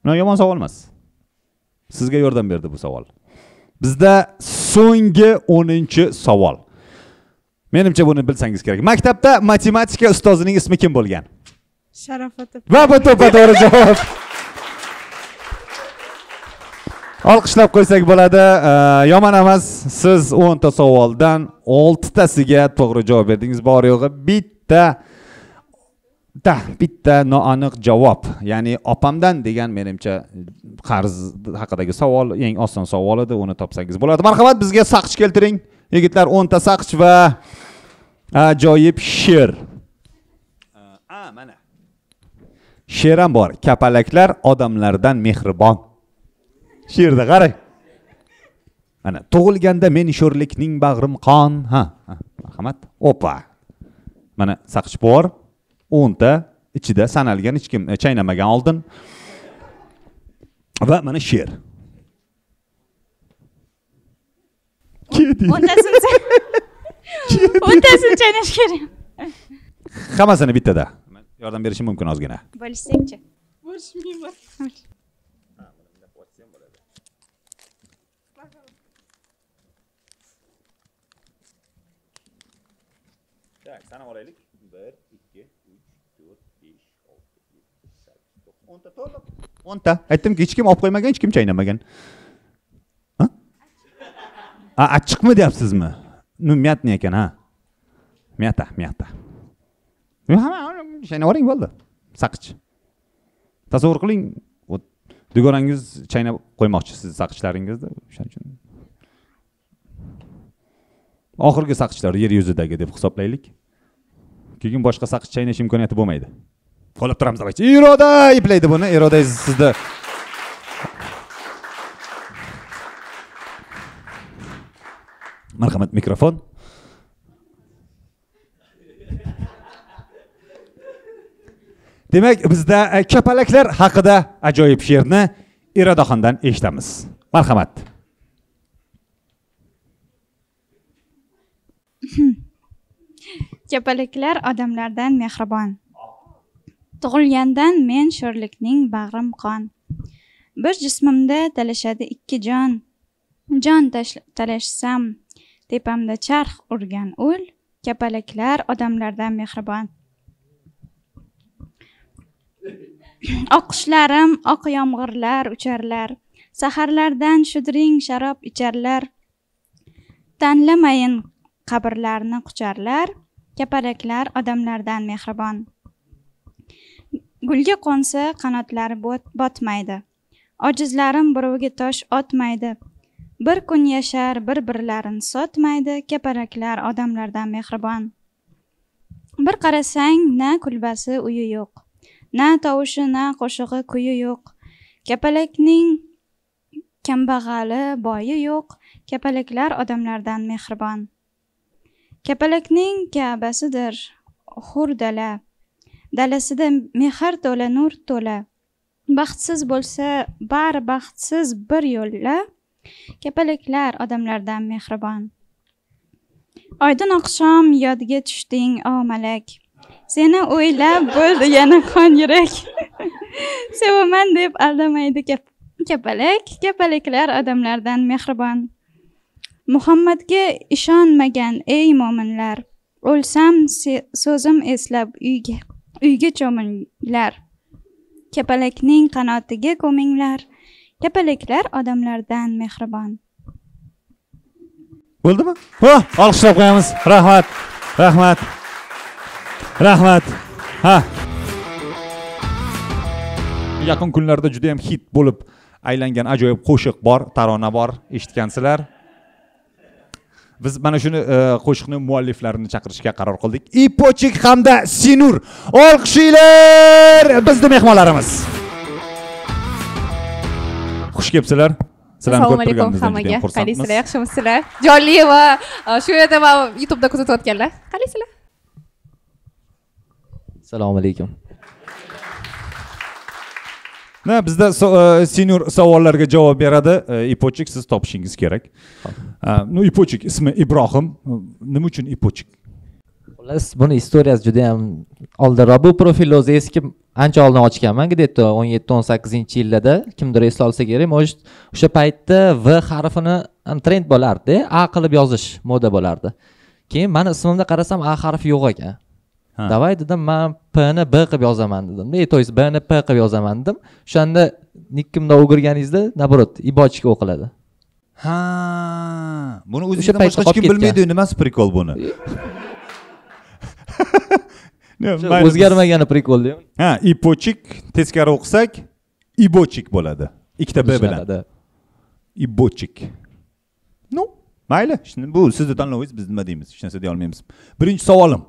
B: No, yomon savol emas. Sizga yordam berdi bu savol. Bizda so'nggi 10-savol. Menimcha buni bilsangiz kerak. Maktabda matematika ustozining ismi kim bo'lgan?
E: Sharafat.
B: Va bu to'g'ri javob. Olqishlab qo'ysak bo'ladi. Yomon emas. Siz 10 ta savoldan 6 tasiga to'g'ri javob berdingiz. Bor yo'g'i bitta noaniq javob. Ya'ni opamdan degan menimcha qarz haqidagi savol eng oson savol edi. Uni topsangiz bo'ladi. Marhamat, bizga saqich keltiring. Yigitlar, 10 ta saqich va ajoyib she'r. Mana. She'r ham bor. Kapalaklar odamlardan mehribon. She'rda qarang. Mana, tug'ilganda men sho'rlikning bag'rim qon. Ha, marhamat. Opa. Mana saqich bor. 10 ta ichida sanalgan, hech kim chaynamagan oldin. Va mana she'r.
F: O'ntasini chaynash kerak.
B: Hammasini bittada. Yordam berishim mumkin ozgina.
F: Bo'lishsangchi.
E: Bo'lishmayman.
B: Tak, sanab olaylik. 1 2 3 4 5 6 7 8 9 10 ta to'g'ri. 10 ta. Aytdimki, hech kim olib qo'ymagan, hech kim chaynamagan. Ha? Achchiqmi deyapsizmi? Nu, myatni ekan, ha. Myata, myata. Chaynab oling bo'ldi. Saqich. Tasavvur qiling, dugonangiz chaynab qo'ymoqchi siz saqichlaringizni, o'shaning uchun. Oxirgi saqichlar yer yuzidagi deb hisoblaylik. Keyin boshqa saqich chaynash imkoniyati bo'lmaydi. Qo'llab turamiz albatta. Iroda iplaydi buni. Iroda sizda. Marhamat, mikrofon. Demak, bizda kapalaklar haqida ajoyib she'rni Irodaxondan eshitamiz. Marhamat.
F: Kapalaklar odamlardan mehribon. Tug'ilgandan men sho'rlikning bag'rim qon. Bir jismimda talashadi ikki jon. Jon talashsam tepamda charx urgan ul. Kapalaklar odamlardan mehribon. Oqushlarim oq yomg'irlar ucharlar. Saharlardan shudring sharob icharlar. Tanlamayin qabrlarni qucharlar. Kapalaklar odamlardan mehribon. Gulga qo'nsa qanotlari botmaydi. Ojizlarim birovga tosh otmaydi. Bir kun yashar bir-birlarini sotmaydi. Kapalaklar odamlardan mehribon. Bir qarasang na kulbasi uyi yo'q. Na tovushi na qo'shig'i kuyi yo'q. Kapalakning kambag'ali boyi yo'q. Kapalaklar odamlardan mehribon. Kapalakning Ka'basidir hur dala. Dalasida mehr to'la, nur to'la. Baxtsiz bo'lsa bari baxtsiz bir yo'lla. Kapalaklar odamlardan mehribon. Oydin oqshom yodga tushding, o malak. Seni o'ylab bo'ldi yana qon yurak. Sevaman deb aldamaydi kapalak. Kapalaklar odamlardan mehribon. Muhammadga ishonmagan ey mo'minlar, o'lsam so'zim eslab uyga cho'minglar. Kapalakning qanotiga ko'minglar. Kapalaklar odamlardan mehribon.
B: Bo'ldimi? Ha, olqishlab qo'yamiz. Rahmat. Rahmat. Rahmat. Ha. Yaqin kunlarda juda ham hit bo'lib aylangan ajoyib qo'shiq bor, tarona bor, eshitgansizlar. Biz mana shuni qo'shiqning mualliflarini chaqirishga qaror qildik. Ipochik hamda Sinur. Olqishinglar bizning mehmonlarimiz. Xush kelibsizlar. Sizlarni ko'rib turganimizdan juda ham xursandmiz.
D: Qalaysizlar, yaxshimisizlar? Jonli va shu yerda va YouTube'da kuzatayotganlar. Qalaysizlar?
G: Assalomu alaykum.
B: Na, bizda Senur savollarga javob beradi. Ipochik siz topishingiz kerak. Ну, Ipochik ismi Ibrohim. Nima uchun Ipochik?
G: Xullas, buni istoriyasi juda ham oldinroq. Bu profilni o'zi eski ancha oldin ochganman, где-то 17-18-yillarda kimdir esla olsa kerak. Может, o'sha paytda V harfini trend bo'lardi, A qilib yozish moda bo'lardi. Keyin meni ismimda qarasam A harfi yo'q ekan. Davay dedim, men P ni B qilib yozaman dedim. То есть B ni P qilib yozaman dedim. O'shanda nickimda o'girganingizda, наоборот, Ibochik o'qiladi.
B: Ha, buni o'zingizdan boshqa hech kim bilmaydi, nimasi prikol buni?
G: O'zgarmagani prikol deymi?
B: Ha, Ipochik teskari o'qisak, Ibochik bo'ladi. Ikkita B bilan. Ibochik. Ну, mayli, bu sizni tanlovingiz, biz nima deymiz, hech narsa deya olmaymiz. Birinchi savolim.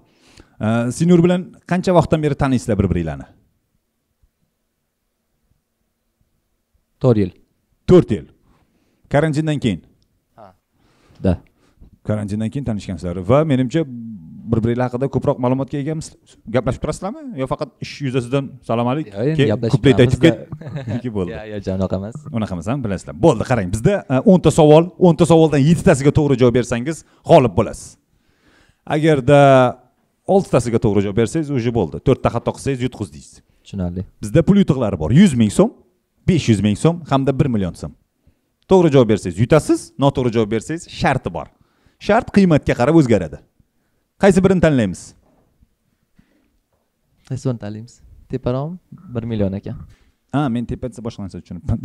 B: Senur bilan qancha vaqtdan beri taniysizlar bir-biringlarni?
G: 4 yil.
B: 4 yil. Karantindan keyin.
G: Ha. Da.
B: Karantindan keyin tanishgansizlar va menimcha bir-biringlar haqida ko'proq ma'lumotga egamisiz? Gaplashib turasizlarmi yo faqat ish yuzasidan salom alik, kuplet aytib ket, yoki bo'ldi?
G: Yo'q, yo'q, unaqa emas.
B: Unaqa emas, bilasizlar. Bo'ldi, qarang, bizda 10 ta savol, 10 ta savoldan 7 tasiga to'g'ri javob bersangiz g'olib bo'lasiz. Agarda 6 tasiga to'g'ri javob bersangiz, уже bo'ldi. 4 ta xato qilsangiz yutqizdingiz.
G: Tushunarli.
B: Bizda pul yutuqlari bor. 100 ming so'm, 500 ming so'm hamda 1 million so'm. To'g'ri javob bersangiz yutasiz, noto'g'ri javob bersangiz sharti bor. Shart qiymatga qarab o'zgaradi. Qaysi birini tanlaymiz?
G: Qaysi birini tanlaymiz? Teparoq 1 million ekan.
B: Ha, men tepa desa boshqa narsa tushunibman.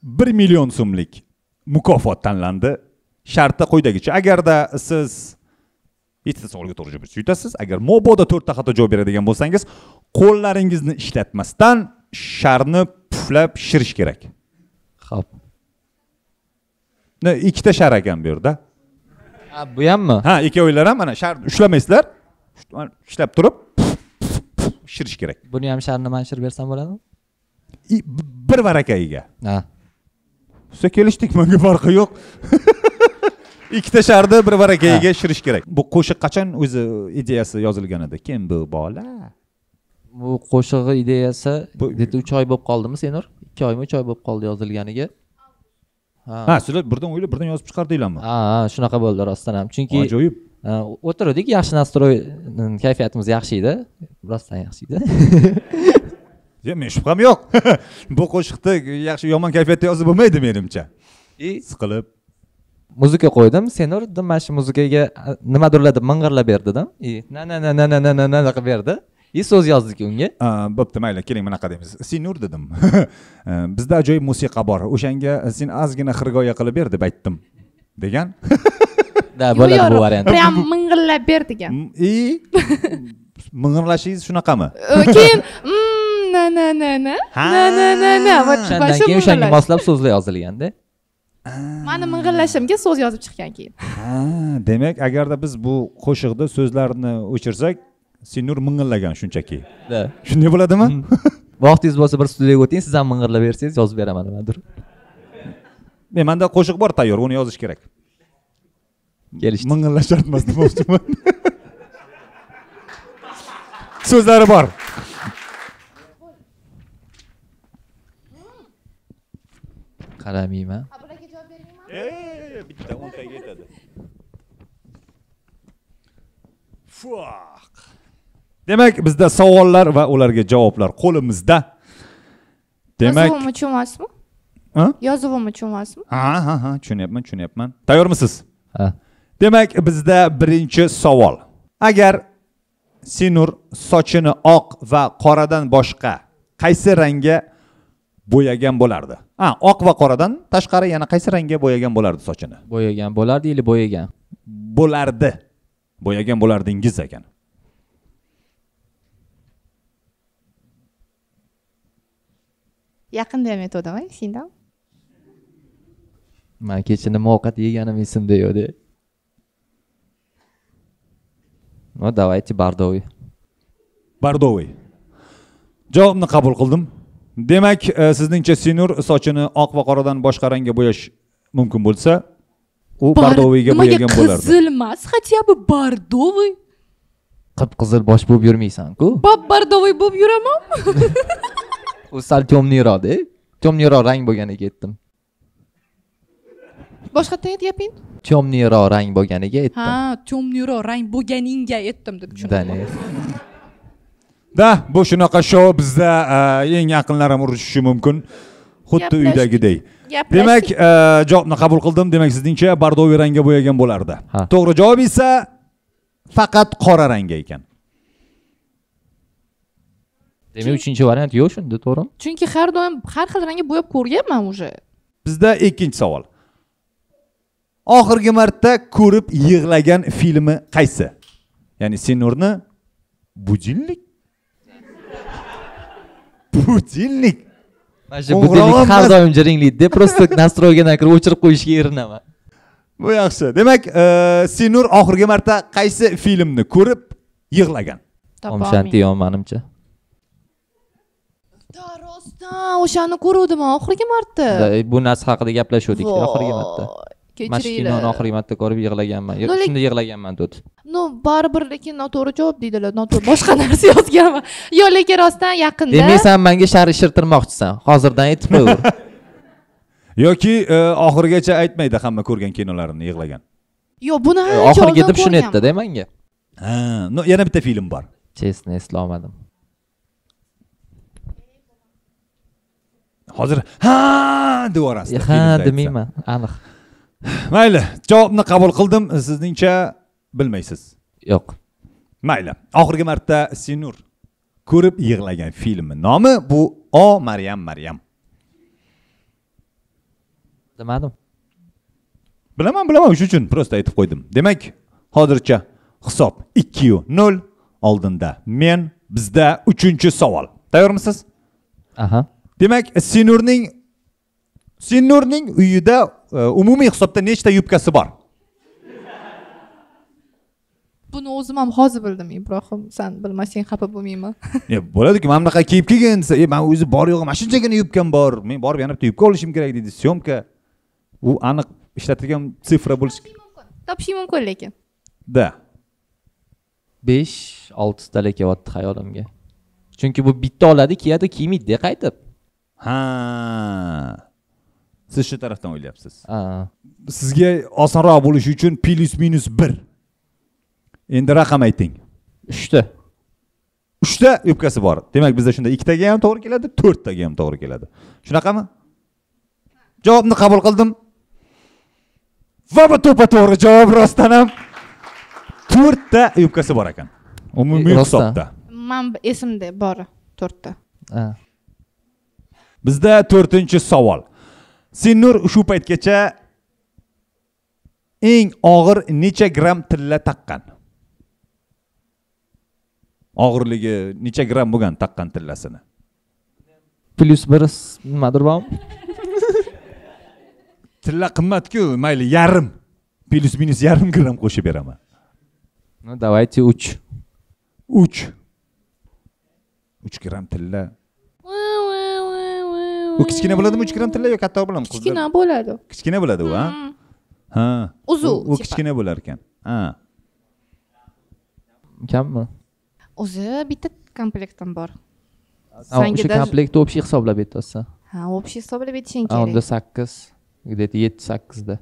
B: 1 million so'mlik mukofot tanlandi. Sharti quyidagicha. Agarda siz 7 ta savolga to'g'ri javob bersangiz yutasiz. Agar mobodo 4 ta xato javob beradigan bo'lsangiz, qo'llaringizni ishlatmasdan sharni puflab shirish kerak.
G: Xo'p.
B: Ikkita shar ekan bu yerda.
G: Ha, bu hammi?
B: Ha, ikkovinglar ham mana shar ushlamaysizlar. Ishlab turib shirish kerak.
G: Buni ham sharni men shirib bersam bo'ladimi?
B: Bir varakayiga.
G: Ha.
B: Siz kelishdik, menga farqi yo'q. Ikkita sharni bir varakayiga shirish kerak. Bu qo'shiq qachon o'zi ideyasi yozilgan edi? Kim bu bola?
G: Bu qo'shig'i ideyasi где-то 3 oy bo'lib qoldimi, Senur? 2 oymi, 3 oy bo'lib qoldi yozilganiga.
B: Ha, sizlar birdan o'ylab, birdan yozib chiqardinglarmi?
G: Ha, shunaqa bo'ldi rostdan ham. Chunki
B: ajoyib.
G: O'tirdik, yaxshi nastroy, kayfiyatimiz yaxshi edi. Rostdan yaxshi edi.
B: Yo'q, men shubham yo'q. Bu qo'shiqni yaxshi yomon kayfiyatda yozib bo'lmaydi menimcha. Siqilib
G: muzika qo'ydim, Senur dedim, mana shu muzikaga nimadirlar deb ming'irlab ber dedim. Na na na na na na na qilib berdi. So'z yozdik unga.
B: Bo'pti, mayli, keling bunaqa deymiz. Senur dedim. Bizda ajoyib musiqa bor. O'shanga sen ozgina xirgoya qilib ber deb aytdim. Degan.
G: Da, bo'ladi bu variant.
D: Prям ming'irlab ber degan.
B: Ming'irlashingiz shunaqami?
D: Keyin na na na na na na na na.
G: O'shandan keyin o'shanga moslab so'zlar yozilganda.
D: Mani ming'irlashimga so'z yozib chiqqan keyin.
B: Ha, demak, agarda biz bu qo'shiqda so'zlarni o'chirsak, Senur ming'illagan shunchaki.
G: Da.
B: Shunday bo'ladimi?
G: Vaqtingiz bo'lsa bir studiyaga o'ting, siz ham ming'irlab bersangiz yozib beraman nimadir.
B: Men menda qo'shiq bor tayyor, uni yozish kerak.
G: Kelishdik.
B: Ming'illash shart emas demoqchiman. So'zlari bor.
G: Qaramayman.
D: Bularga javob bermayman.
B: Bitta o'ntaga yetadi. Fuck. Demak, bizda savollar va ularga javoblar qo'limizda. Demak,
D: yozuvimni tushunmasmi?
B: Ha?
D: Yozuvimni tushunmasmi?
B: Ha, ha, tushunyapman, tushunyapman. Tayyormisiz?
G: Ha.
B: Demak, bizda birinchi savol. Agar Senur sochini oq va qoradan boshqa qaysi rangga bo'yagan bo'lardi? Ha, oq va qoradan tashqari yana qaysi rangga bo'yagan bo'lardi sochini?
G: Bo'yagan bo'lardi yoki bo'yagan?
B: Bo'lardi. Bo'yagan bo'lardingiz ekan.
D: Yaqinda ham aytgandim, esingdami?
G: Men kecha nima ovqat yeganim esimda yo'q-da. Ну, давайте бордовый.
B: Бордовый. Javobni qabul qildim. Demak, sizningcha Senur sochini oq va qoradan boshqa rangga bo'yash mumkin bo'lsa, u бордовыйga bo'yagan bo'lardi.
D: Qizil emas, хотя бы бордовый.
G: Qip-qizil bosh bo'lib yurmaysan-ku.
D: Bab-bardovy bo'lib yuraman.
G: U sal temniroq-da. Temniroq rang bo'lganiga aytdim.
D: Boshqatdan ayt gaping.
G: Temniroq rang bo'lganiga aytdim.
D: Ha, temniroq rang bo'lganingga aytdim deb tushundim.
B: Da, bu shunaqa shou bizda eng yaqinlar ham urushishi mumkin. Xuddi uydagidek. Demak, javobni qabul qildim. Demak, sizningcha bordoviy rangga bo'yagan bo'lardi. To'g'ri javob esa faqat qora rangga ekan.
G: Demak, uchinchi variant yo'q shunda, to'g'rimi?
D: Chunki har doim har xil rangga bo'yab ko'rganman уже.
B: Bizda ikkinchi savol. Oxirgi marta ko'rib yig'lagan filmi qaysi? Ya'ni Senurni Budilnik. Budilnik.
G: Mana shu budilnik har doim jiringlaydi-da, просто настройкаdan kirib o'chirib qo'yishga erinaman.
B: Bu yaxshi. Demak, Senur oxirgi marta qaysi filmni ko'rib yig'lagan?
G: Om Shanti Om menimcha.
D: Rostdan o'shani ko'ruvdim oxirgi marta.
G: Bu narsa haqida gaplashuvdik oxirgi marta. Mana shu kinoni oxirgi marta ko'rib yig'laganman. Shunda yig'laganman dedi.
D: No, baribir lekin noto'g'ri javob deydilar. Noto'g'ri boshqa narsa yozganman. Yo, lekin rostdan yaqinda.
G: Demak, sen menga shar ishirtirmoqchisan. Hozirdan aytib qo'yaver.
B: Yoki oxirigacha aytmaydi hamma ko'rgan kinolarini yig'lagan.
D: Yo'q, buni ancha
G: oxirgi deb shuni aytdi-da menga.
B: Ha, no, yana bitta film bor.
G: Chestni eslamadim.
B: Hozir ha deb yuborasiz.
G: Ha demayman, aniq.
B: Mayli, javobni qabul qildim. Sizningcha bilmaysiz.
G: Yo'q.
B: Mayli. Oxirgi marta Senur ko'rib yig'lagan filmi nomi bu O Maryam Maryam.
G: Bilmadim.
B: Bilaman, bilaman, shuning uchun prosta aytib qo'ydim. Demak, hozircha hisob 2-0 oldinda. Men bizda 3-savol. Tayyormisiz?
G: Aha.
B: Demak, Senurning uyida umumiy hisobda nechta yubkasi bor?
D: Buni o'zim ham hozir bildim, Ibrohim. Sen bilmasang xafa bo'lmayman.
B: Bo'ladi-ku, mana bunaqa kiyib kelgin desa, men o'zi bor yo'g'i mana shunchagina yubkam bor. Men borib yana bitta yubka olishim kerak deydi, syomka. U aniq ishlatilgan sifra bo'lishi
D: mumkin. Topishim mumkin lekin.
B: Da.
G: 5-6 tala kelyapti xayolimga. Chunki bu bitta oladi, kiyadi, kiymaydi qaytib.
B: Ha. Siz shu tarafdan o'ylayapsiz.
G: Ha.
B: Sizga osonroq bo'lishi uchun +-1. Endi raqam ayting.
G: 3 ta.
B: 3 ta yubkasi bor. Demak, bizda shunda 2 taga ham to'g'ri keladi, 4 taga ham to'g'ri keladi. Shunaqami? Javobni qabul qildim. Va bu to'pa-to'g'ri javob rostdan ham 4 ta yubkasi bor ekan. Umumiy hisobda.
D: Men esimda bor 4 ta.
G: Ha.
B: Bizda 4-savol. Senur shu paytgacha eng og'ir necha gram tilla taqqan? Og'irligi necha gram bo'lgan taqqan tillasini?
G: +1 nimadir bormi?
B: Tilla qimmat-ku, mayli yarim. +-yarim gram qo'shib beraman.
G: Ну, давайте 3.
B: 3. 3 gram tilla. U kichkina bo'ladimi 3 gram tilla yo katta bo'ladimi?
D: Kichkina bo'ladi.
B: Kichkina bo'ladi u, ha? Ha.
D: Uzun.
B: U kichkina bo'lar ekan. Ha.
G: Kammi?
D: O'zi bitta komplektim bor.
G: O'sha komplektni общий hisoblab aytasiz.
D: Ha, общий hisoblab aytishing kerak.
G: Unda 8, где-то 7-8 da.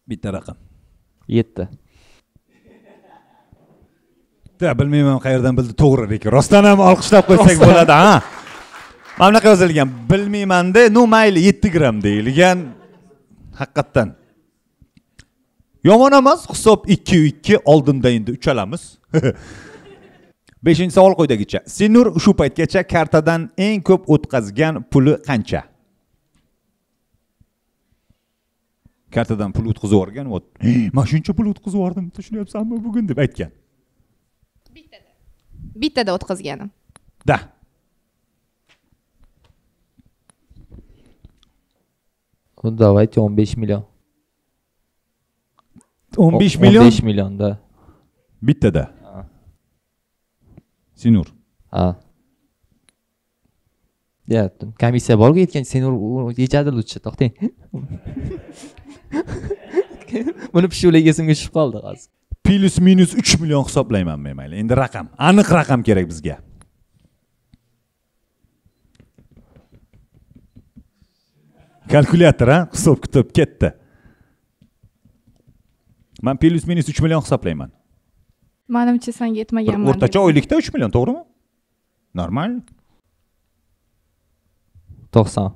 B: Bitta raqam.
G: 7.
B: Da bilmayman qayerdan bildi, to'g'ri lekin rostdan ham olqishlab qo'ysak bo'ladi, ha. Mana bunaqa yozilgan, bilmayman-da, no mayli 7 gram deyilgan. Haqiqatdan. Yomon emas, hisob 2-2, oldinda endi uchalamiz. 5-savol quyidagicha. Senur shu paytgacha kartadan eng ko'p o'tkazgan puli qancha? Kartadan pul o'tkazib yuborgan, "Men shuncha pul o'tkazib yubordim, tushunyapsanmi bugun?" deb aytgan.
D: Bittada. Bittada o'tkazganim.
B: Da.
G: Давайте 15 million.
B: 15 million?
G: 15 million, da.
B: Bittada. Senur.
G: Ha. Ya, komissiya borku aytgan, Senur yechadi lutchi, to'xtang. Buni pishuvlik esimga tushib qoldi hozir.
B: Plus minus 3 million hisoblayman men, mayli. Endi raqam, aniq raqam kerak bizga. Kalkulyator, ha, hisob kitob ketdi. Men plus minus 3 million hisoblayman.
D: Manimcha senga yetmaganman.
B: O'rtacha oylikda 3 million, to'g'rimi? Normal.
G: 90.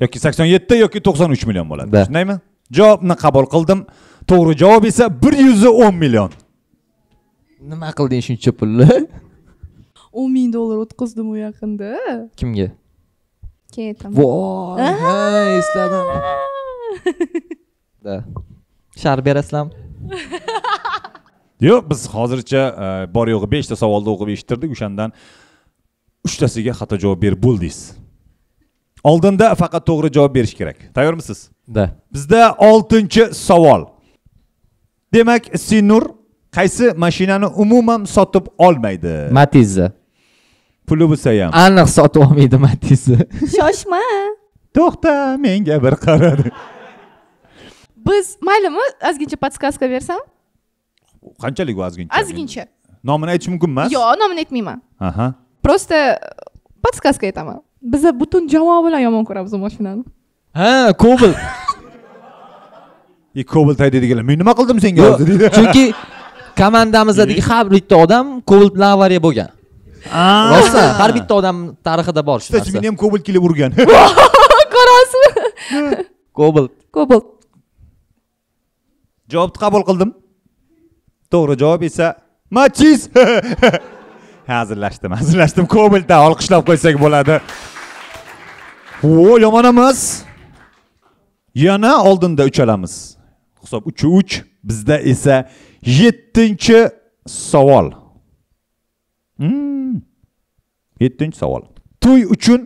B: Yoki 87 yoki 93 million bo'ladi. Shundaymi? Javobni qabul qildim. To'g'ri javob esa 110 million.
G: Nima qilding shuncha pulni?
D: 10 ming dollar o'tkazdim u yaqinda.
G: Kimga?
D: Keyin aytaman.
G: Voy, ha, esladim. Da. Shar berasizlarmi?
B: Yo'q, biz hozircha bor yo'g'i 5 ta savolni o'qib eshittirdik, o'shandan 3 tasiga xato javob berib bo'ldingiz. Oldinda faqat to'g'ri javob berish kerak. Tayyormisiz?
G: Da.
B: Bizda 6-savol. Demak, Sinur qaysi mashinani umuman sotib olmaydi?
G: Matizni.
B: Puli bo'lsa ham.
G: Aniq sotib olmaydi Matizni.
D: Shoshma.
B: To'xta, menga bir qaradi.
D: Biz maylimi, ozgincha podskaska bersam?
B: Qanchalik u ozgincha?
D: Ozgincha.
B: Nomini aytish mumkin emas?
D: Yo'q, nomini aytmayman.
B: Aha.
D: Просто podskaska aytaman. Biza butun jamoa bilan yomon ko'ramiz u mashinani.
G: Ha, Cobalt.
B: Cobalt haydaydiganlar, men nima qildim senga hozir deydi.
G: Chunki komandamizdagi har bitta odam Cobalt bilan avariya bo'lgan. Rostdan, har bitta odam tarixida bor shu narsa.
B: Meni ham Cobalt kelib urgan.
D: Ko'rasizmi?
G: Cobalt.
D: Cobalt.
B: Javobni qabul qildim. To'g'ri javob esa Matiz. Hazillashdim, hazillashdim. Cobaltdan olqishlab qo'ysak bo'ladi. O, yomon emas. Yana oldinda uchalamiz. Hisob 3-3. Bizda esa 7-savol. 7-savol. To'y uchun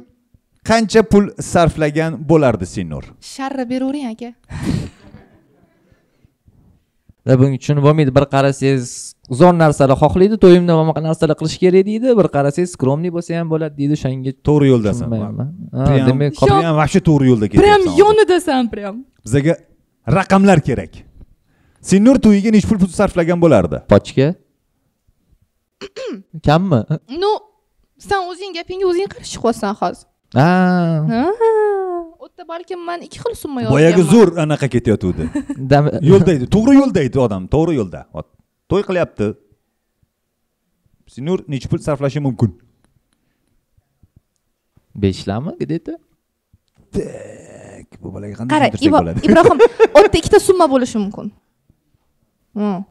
B: qancha pul sarflagan bo'lardi Sinur?
D: Sharra beravering aka.
G: Da buning uchun bo'lmaydi. Bir qarasangiz zo'r narsalar xohlaydi, to'yimda bunaqa narsalar qilish kerak deydi, bir qarasangiz skromniy bo'lsa ham bo'ladi deydi, o'shanga
B: to'g'ri yo'ldasan.
G: Demak,
B: prям вообще to'g'ri yo'lda ketyapsan.
D: Prям yonidasan prям.
B: Bizga raqamlar kerak. Sinur to'yiga necha pul sarflagan bo'lardi?
G: Pochka. Kammi?
D: Ну, sen o'zing gapingga o'zing qarshi chiqyapsan hozir.
G: Ha.
D: O'tda balkim men 2 xil summa yozganman.
B: Boyagi zo'r anaqa ketayotgandi. Yo'lda edi, to'g'ri yo'lda edi odam, to'g'ri yo'lda. To'y qilyapti. Sinur necha pul sarflashi mumkin?
G: 5 lami, где-то?
B: Tak, bu bolaga qanday tushuntirsak bo'ladi?
D: Ibrohim, o'tda 2 ta summa bo'lishi mumkin.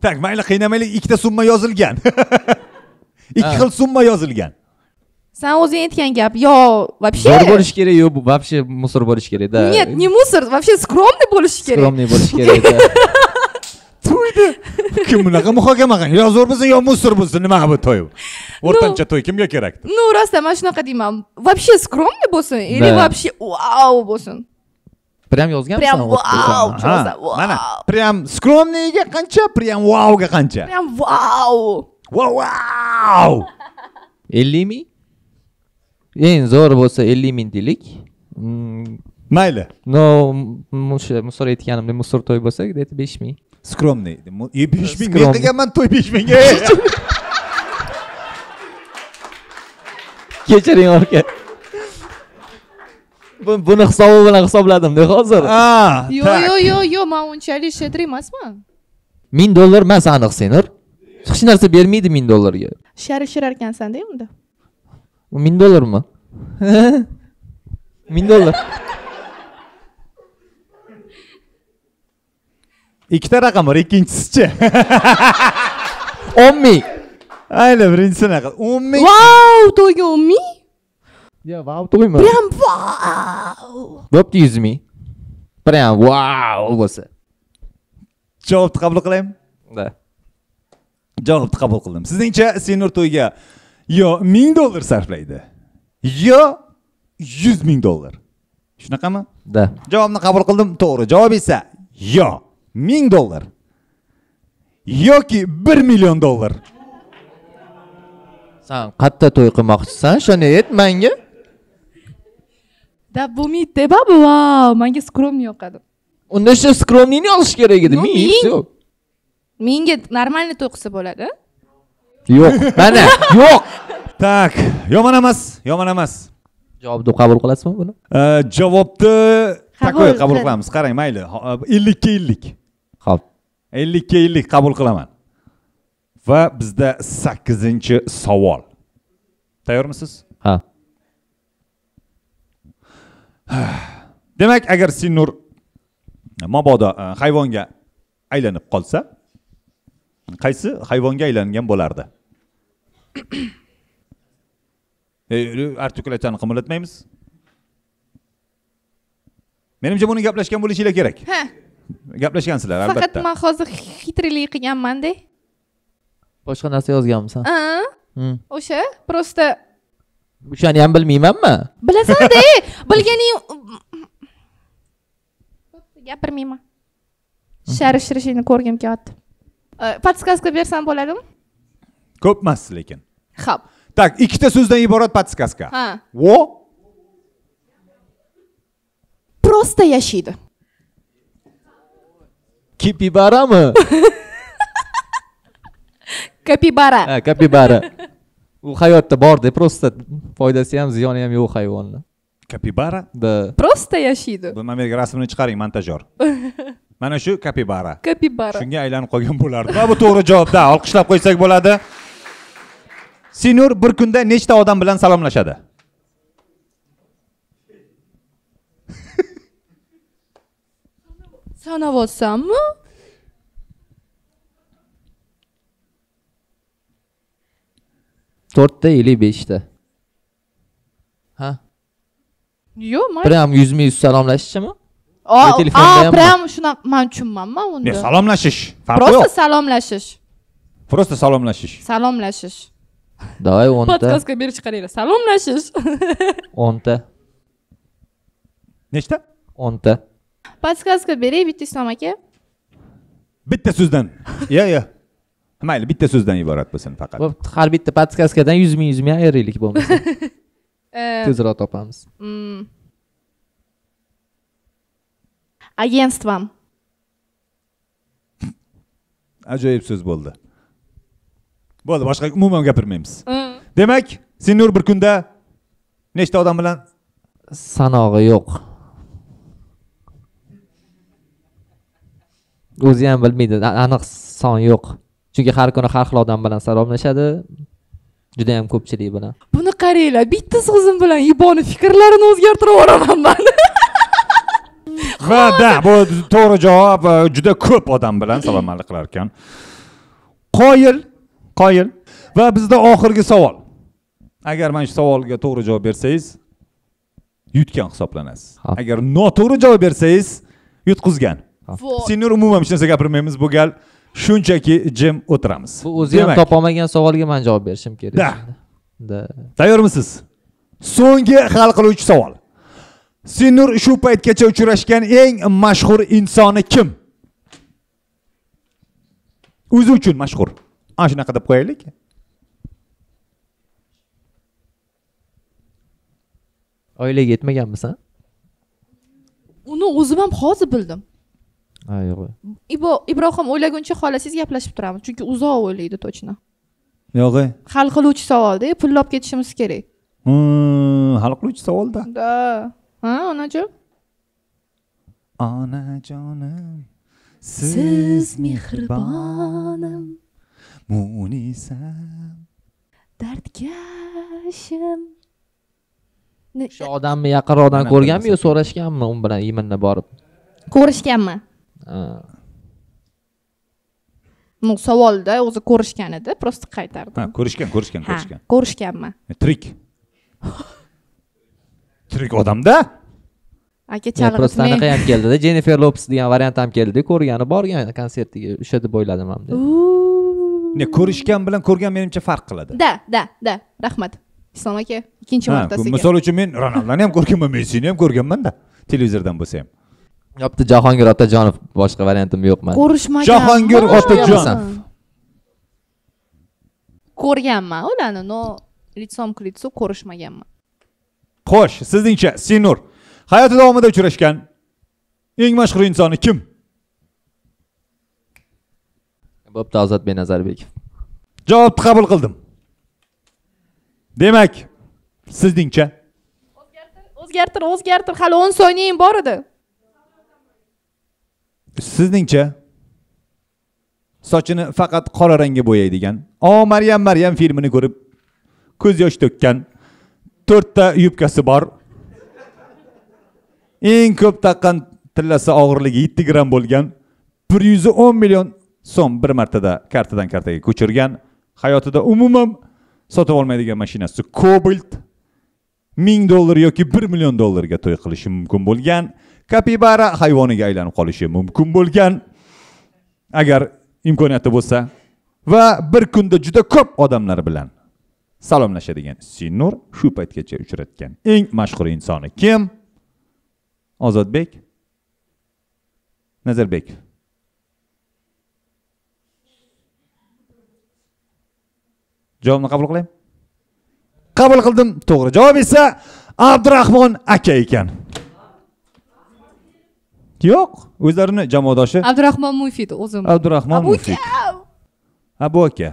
B: Tak, mayli, qiynamaylik, 2 ta summa yozilgan. 2 xil summa yozilgan.
D: Sen o'zing aytgan gap, yo вообще
G: zo'r bo'lish kerak, yo вообще musor bo'lish kerak, da.
D: Нет, не мусор, вообще скромный bo'lish kerak.
G: Скромный bo'lish kerak, da.
B: To'ydi. Kim bunaqa muhokama qilgan? Yo zo'r bo'lsin, yo musor bo'lsin, nima bu to'y? O'rtancha to'y kimga kerak?
D: Ну, rost, men shunaqa deyman. Вообще скромный bo'lsin или вообще вау bo'lsin.
G: Prям yozganmisan?
D: Prям вау,
B: mana, prям скромныйga qancha, prям wowga qancha?
D: Prям вау.
B: Wow, wow.
G: 50 ming? Eng zo'r bo'lsa 50 ming deylik.
B: Mayli.
G: No, musor aytganimdek musor to'y bo'lsa, где-то 5 ming.
B: Skromniy. 5 ming men qilganman to'y 5 mingga.
G: Kechiring aka. Buni hisobi bilan hisobladim-da hozir.
D: Yo, yo, yo, yo, men unchalik shedri emasman.
G: 1000 dollar emas aniq Senur. Hech narsa bermaydi 1000 dollarga.
D: Sharishirar ekansan-da unda.
G: 1000 dollarmi? 1000 dollar.
B: Ikkita raqam bor, ikkinchisichi.
G: 10 ming.
B: Ayla, birinchisini qil. 10 ming.
D: Vau, to'yga 10 ming?
G: Ya, vau to'ymi?
D: Prям vau.
G: Bo'pti 100 ming. Prям vau bo'lsa.
B: Javobni qabul qilaymi?
G: Da.
B: Javobni qabul qildim. Sizningcha Senur to'yga yo 1000 dollar sarflaydi, yo 100 ming dollar. Shunaqami?
G: Da.
B: Javobni qabul qildim, to'g'ri. Javob esa yo 1000 dollar yoki 1 million dollar.
G: Sen qatta to'y qilmoqchisan? Shuni ayt menga.
D: Da bo'lmaydi, babu, vau, menga skromniy yoqadi.
G: Unda shu skromniyni olish kerak edi. 1000 yo'q.
D: Menga normalniy to'y qilsa bo'ladi.
G: Yo'q, mana, yo'q.
B: Tak, yomon emas, yomon emas.
G: Javobni qabul qilasizmi buni?
B: Javobni takoy qabul qilamiz. Qarang, mayli. 50-50.
G: Xo'p.
B: 50-50 qabul qilaman. Va bizda 8-savol. Tayyormisiz?
G: Ha.
B: Demak, agar Sinur mabodo hayvonga aylanib qolsa, qaysi hayvonga aylangan bo'lardi? Artikulatsiyani qimirlatmaymiz. Menimcha buni gaplashgan bo'lishinglar kerak.
D: Ha.
B: Gaplashgansizlar albatta.
D: Faqat men hozir xitrlik qilganman-da.
G: Boshqa narsa yozganmisan?
D: Ha. O'sha, prosta
G: o'shani ham bilmaymanmi?
D: Bilasan-da, bilganing gapirmayman. Sharishtirishini ko'rgim kelyapti. Podskazka bersam bo'ladimi?
B: Ko'p emas lekin.
D: Xo'p.
B: Tak, ikkita so'zdan iborat podskazka.
D: Ha.
B: Vo
D: prosta yashaydi.
G: Kapibarami?
D: Kapibara.
G: Ha, kapibara. U hayotda borda, prosta foydasi ham, ziyoni ham yo'q hayvonlar.
B: Kapibara?
G: Da.
D: Prosta yashaydi.
B: Bu mana bu rasmini chiqaring, montajyor. Mana shu kapibara.
D: Kapibara.
B: Shunga aylanib qolgan bo'lardi. Va bu to'g'ri javobda. Olqishlab qo'ysak bo'ladi. Sinur bir kunda nechta odam bilan salomlashadi?
D: Sanayapsanmi?
G: To'rtta ili 5ta. Ha?
D: Yo'q, men
G: prям 100-100 salomlashishmi?
D: A, prям shunaqa men tushunmanman unda.
B: Ne salomlashish? Farqi yo'q.
D: Prosta salomlashish.
B: Prosta salomlashish.
D: Salomlashish.
G: Davay 10 ta.
D: Podkastga berib chiqaringlar. Salomlashish.
G: 10 ta.
B: Nechta?
G: 10 ta.
D: Podkastga beray bitta Islom aka.
B: Bitta so'zdan. Ya, ya. Mayli, bitta so'zdan iborat bo'lsin faqat.
G: Bo'pti, har bitta podkastkadan 100 ming 100 ming ayiraylik bo'lmasa. Tezroq topamiz.
D: Agentstvom.
B: Ajoyib so'z bo'ldi. Bo'ldi, boshqa umuman gapirmaymiz. Demak, Sinur bir kunda nechta odam bilan
G: sanog'i yo'q. O'zi ham bilmaydi, aniq son yo'q. Chunki har kuni har xil odam bilan salomlashadi. Juda ham ko'pchilik bilan.
D: Buni qaranglar, bitta so'zim bilan Iboni fikrlarini o'zgartirib yuboraman men.
B: Va da, bu to'g'ri javob, juda ko'p odam bilan salomalik qilar ekan. Qoyil, qoyil. Va bizda oxirgi savol. Agar mana shu savolga to'g'ri javob bersangiz, yutgan hisoblanasiz. Agar noto'g'ri javob bersangiz, yutqizgan. Sinur umuman hech narsa gapirmaymiz bu gal. Shunchaki jim o'tiramiz.
G: Bu o'zi ham topa olmagan savolga men javob berishim kerak.
B: Da. Da. Tayyormisiz? So'nggi hal qiluvchi savol. Sinur shu paytgacha uchrashgan eng mashhur insoni kim? O'zi uchun mashhur. Ana shunaqa deb qo'yaylik.
G: Oilaga yetmaganmisan?
D: Uni o'zim ham hozir bildim.
G: Ha, yo'q.
D: Ibrohim o'ylaguncha xolasiz gaplashib turamiz, chunki uzoq o'ylaydi to'chni.
B: Yo'q.
D: Hal qiluvchi savolda, pullab ketishimiz kerak.
B: Hal qiluvchi savolda.
D: Da. Ha, onajon.
B: Onajonim,
D: siz mehribonim,
B: munisam,
D: dardkashim.
G: O'sha odamni yaqinroqdan ko'rganmi yo so'rashganmi u bilan iminna borib?
D: Ko'rishganmi? Ну, savolda o'zi ko'rishgan edi, prosta qaytardim.
B: Ha, ko'rishgan, ko'rishgan, ko'rishgan.
D: Ko'rishganmi?
B: Tirik. Tirik odamda.
D: Aka chalg'itmang.
G: Prosta anaqa ham keldida, Jennifer Lopez degan variant ham keldi, ko'rgani borgan konsertiga, o'sha deb o'yladim ham.
B: Ne, ko'rishgan bilan ko'rgan menimcha farq qiladi.
D: Da, da, da. Rahmat. Islom aka, ikkinchi martasiga.
B: Misol uchun men Ronaldoni ham ko'rganman, Messini ham ko'rganman-da, televizordan bo'lsa ham.
G: Yopti Jahongir Otajonov, boshqa variantim yo'q men.
D: Ko'rishmagan.
B: Jahongir Otajonov.
D: Ko'rganman ularni, no лицом к лицу ko'rishmaganman.
B: Xo'sh, sizningcha Sinur hayoti davomida uchrashgan eng mashhur insoni kim?
G: Bo'pti, Ozodbek Nazarbekov.
B: Javobni qabul qildim. Demak, sizningcha?
D: O'zgartir, o'zgartir. Hali 10 soniyang bor edi.
B: Sizningcha sochini faqat qora rangga bo'yaydigan, "O Maryam Maryam" filmini ko'rib ko'z yosh to'kkan, 4 ta yubkasi bor, eng ko'p taqqan tillasi og'irligi 7 gramm bo'lgan, 110 million so'm bir martada kartadan kartaga ko'chirgan, hayotida umuman sotib olmaydigan mashinasi Cobalt, $1000 yoki $1 million to'y qilishi mumkin bo'lgan, kapibara hayvoniga aylanib qolishi mumkin bo'lgan, agar imkoniyati bo'lsa, va bir kunda juda ko'p odamlar bilan salomlashadigan Sinur shu paytgacha uchratgan eng mashhur insoni kim? Ozodbek Nazarbekov. Javobni qabul qilaymi? Qabul qildim. To'g'ri javob esa Abdurahmon aka ekan. Yo'q, o'zlarini jamoadoshi
D: Abdurahmon Mufid o'zim.
B: Abdurahmon Mufid. Abu aka.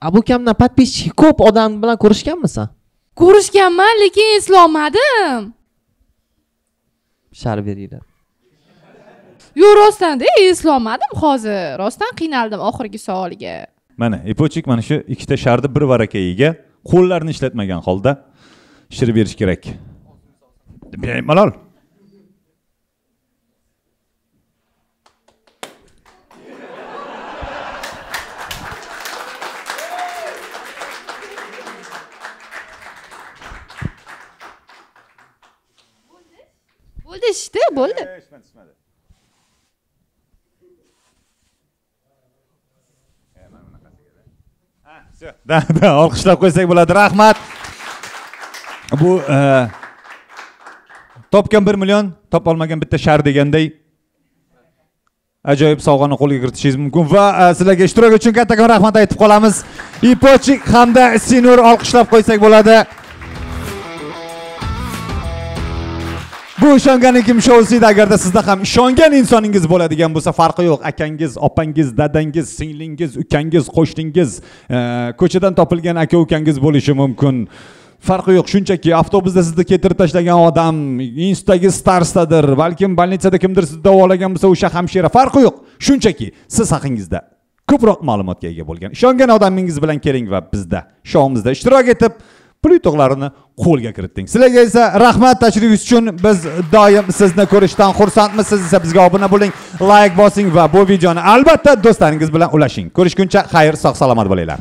G: Abu akamdan podpisчик ko'p odam bilan ko'rishganmisan?
D: Ko'rishganman, lekin eslolmadim.
G: Shar beringlar.
D: Yo'q, rostdan-da eslolmadim hozir. Rostdan qiynaldim oxirgi savolga.
B: Mana, Ipochik mana shu ikkita sharni bir varakayiga qo'llarini ishlatmagan holda shirib berish kerak. Bemalol.
D: Bo'ldi, ishdi, bo'ldi.
B: Da, olqishlab qo'ysak bo'ladi. Rahmat. Bu topgan 1 million, topa olmagan bitta shar deganday ajoyib sovg'ani qo'lga kiritishingiz mumkin va sizlarga ishtirok uchun kattakon rahmat aytib qolamiz. Ipochik hamda Sinur olqishlab qo'ysak bo'ladi. Bu Ishonganing Kim shousi edi. Agarda sizda ham ishongan insoningiz bo'ladigan bo'lsa, farqi yo'q. Akangiz, opangiz, dadangiz, singlingiz, ukangiz, qo'shningiz, ko'chadan topilgan aka-ukangiz bo'lishi mumkin. Farqi yo'q. Shunchaki avtobusda sizni ketirib tashlagan odam, Instagi starstadir, balkim bolnitsada kimdir sizni davolagan bo'lsa, o'sha hamshira, farqi yo'q. Shunchaki siz haqingizda ko'proq ma'lumotga ega bo'lgan ishongan odamingiz bilan keling va bizda shoumizda ishtirok etib pul yutuqlarini qo'lga kiritding. Sizlarga esa rahmat tashrifingiz uchun. Biz doim sizni ko'rishdan xursandmiz. Siz esa bizga obuna bo'ling, like bosing va bu videoni albatta do'stlaringiz bilan ulashing. Ko'rishguncha xayr, sog' salomat bo'linglar.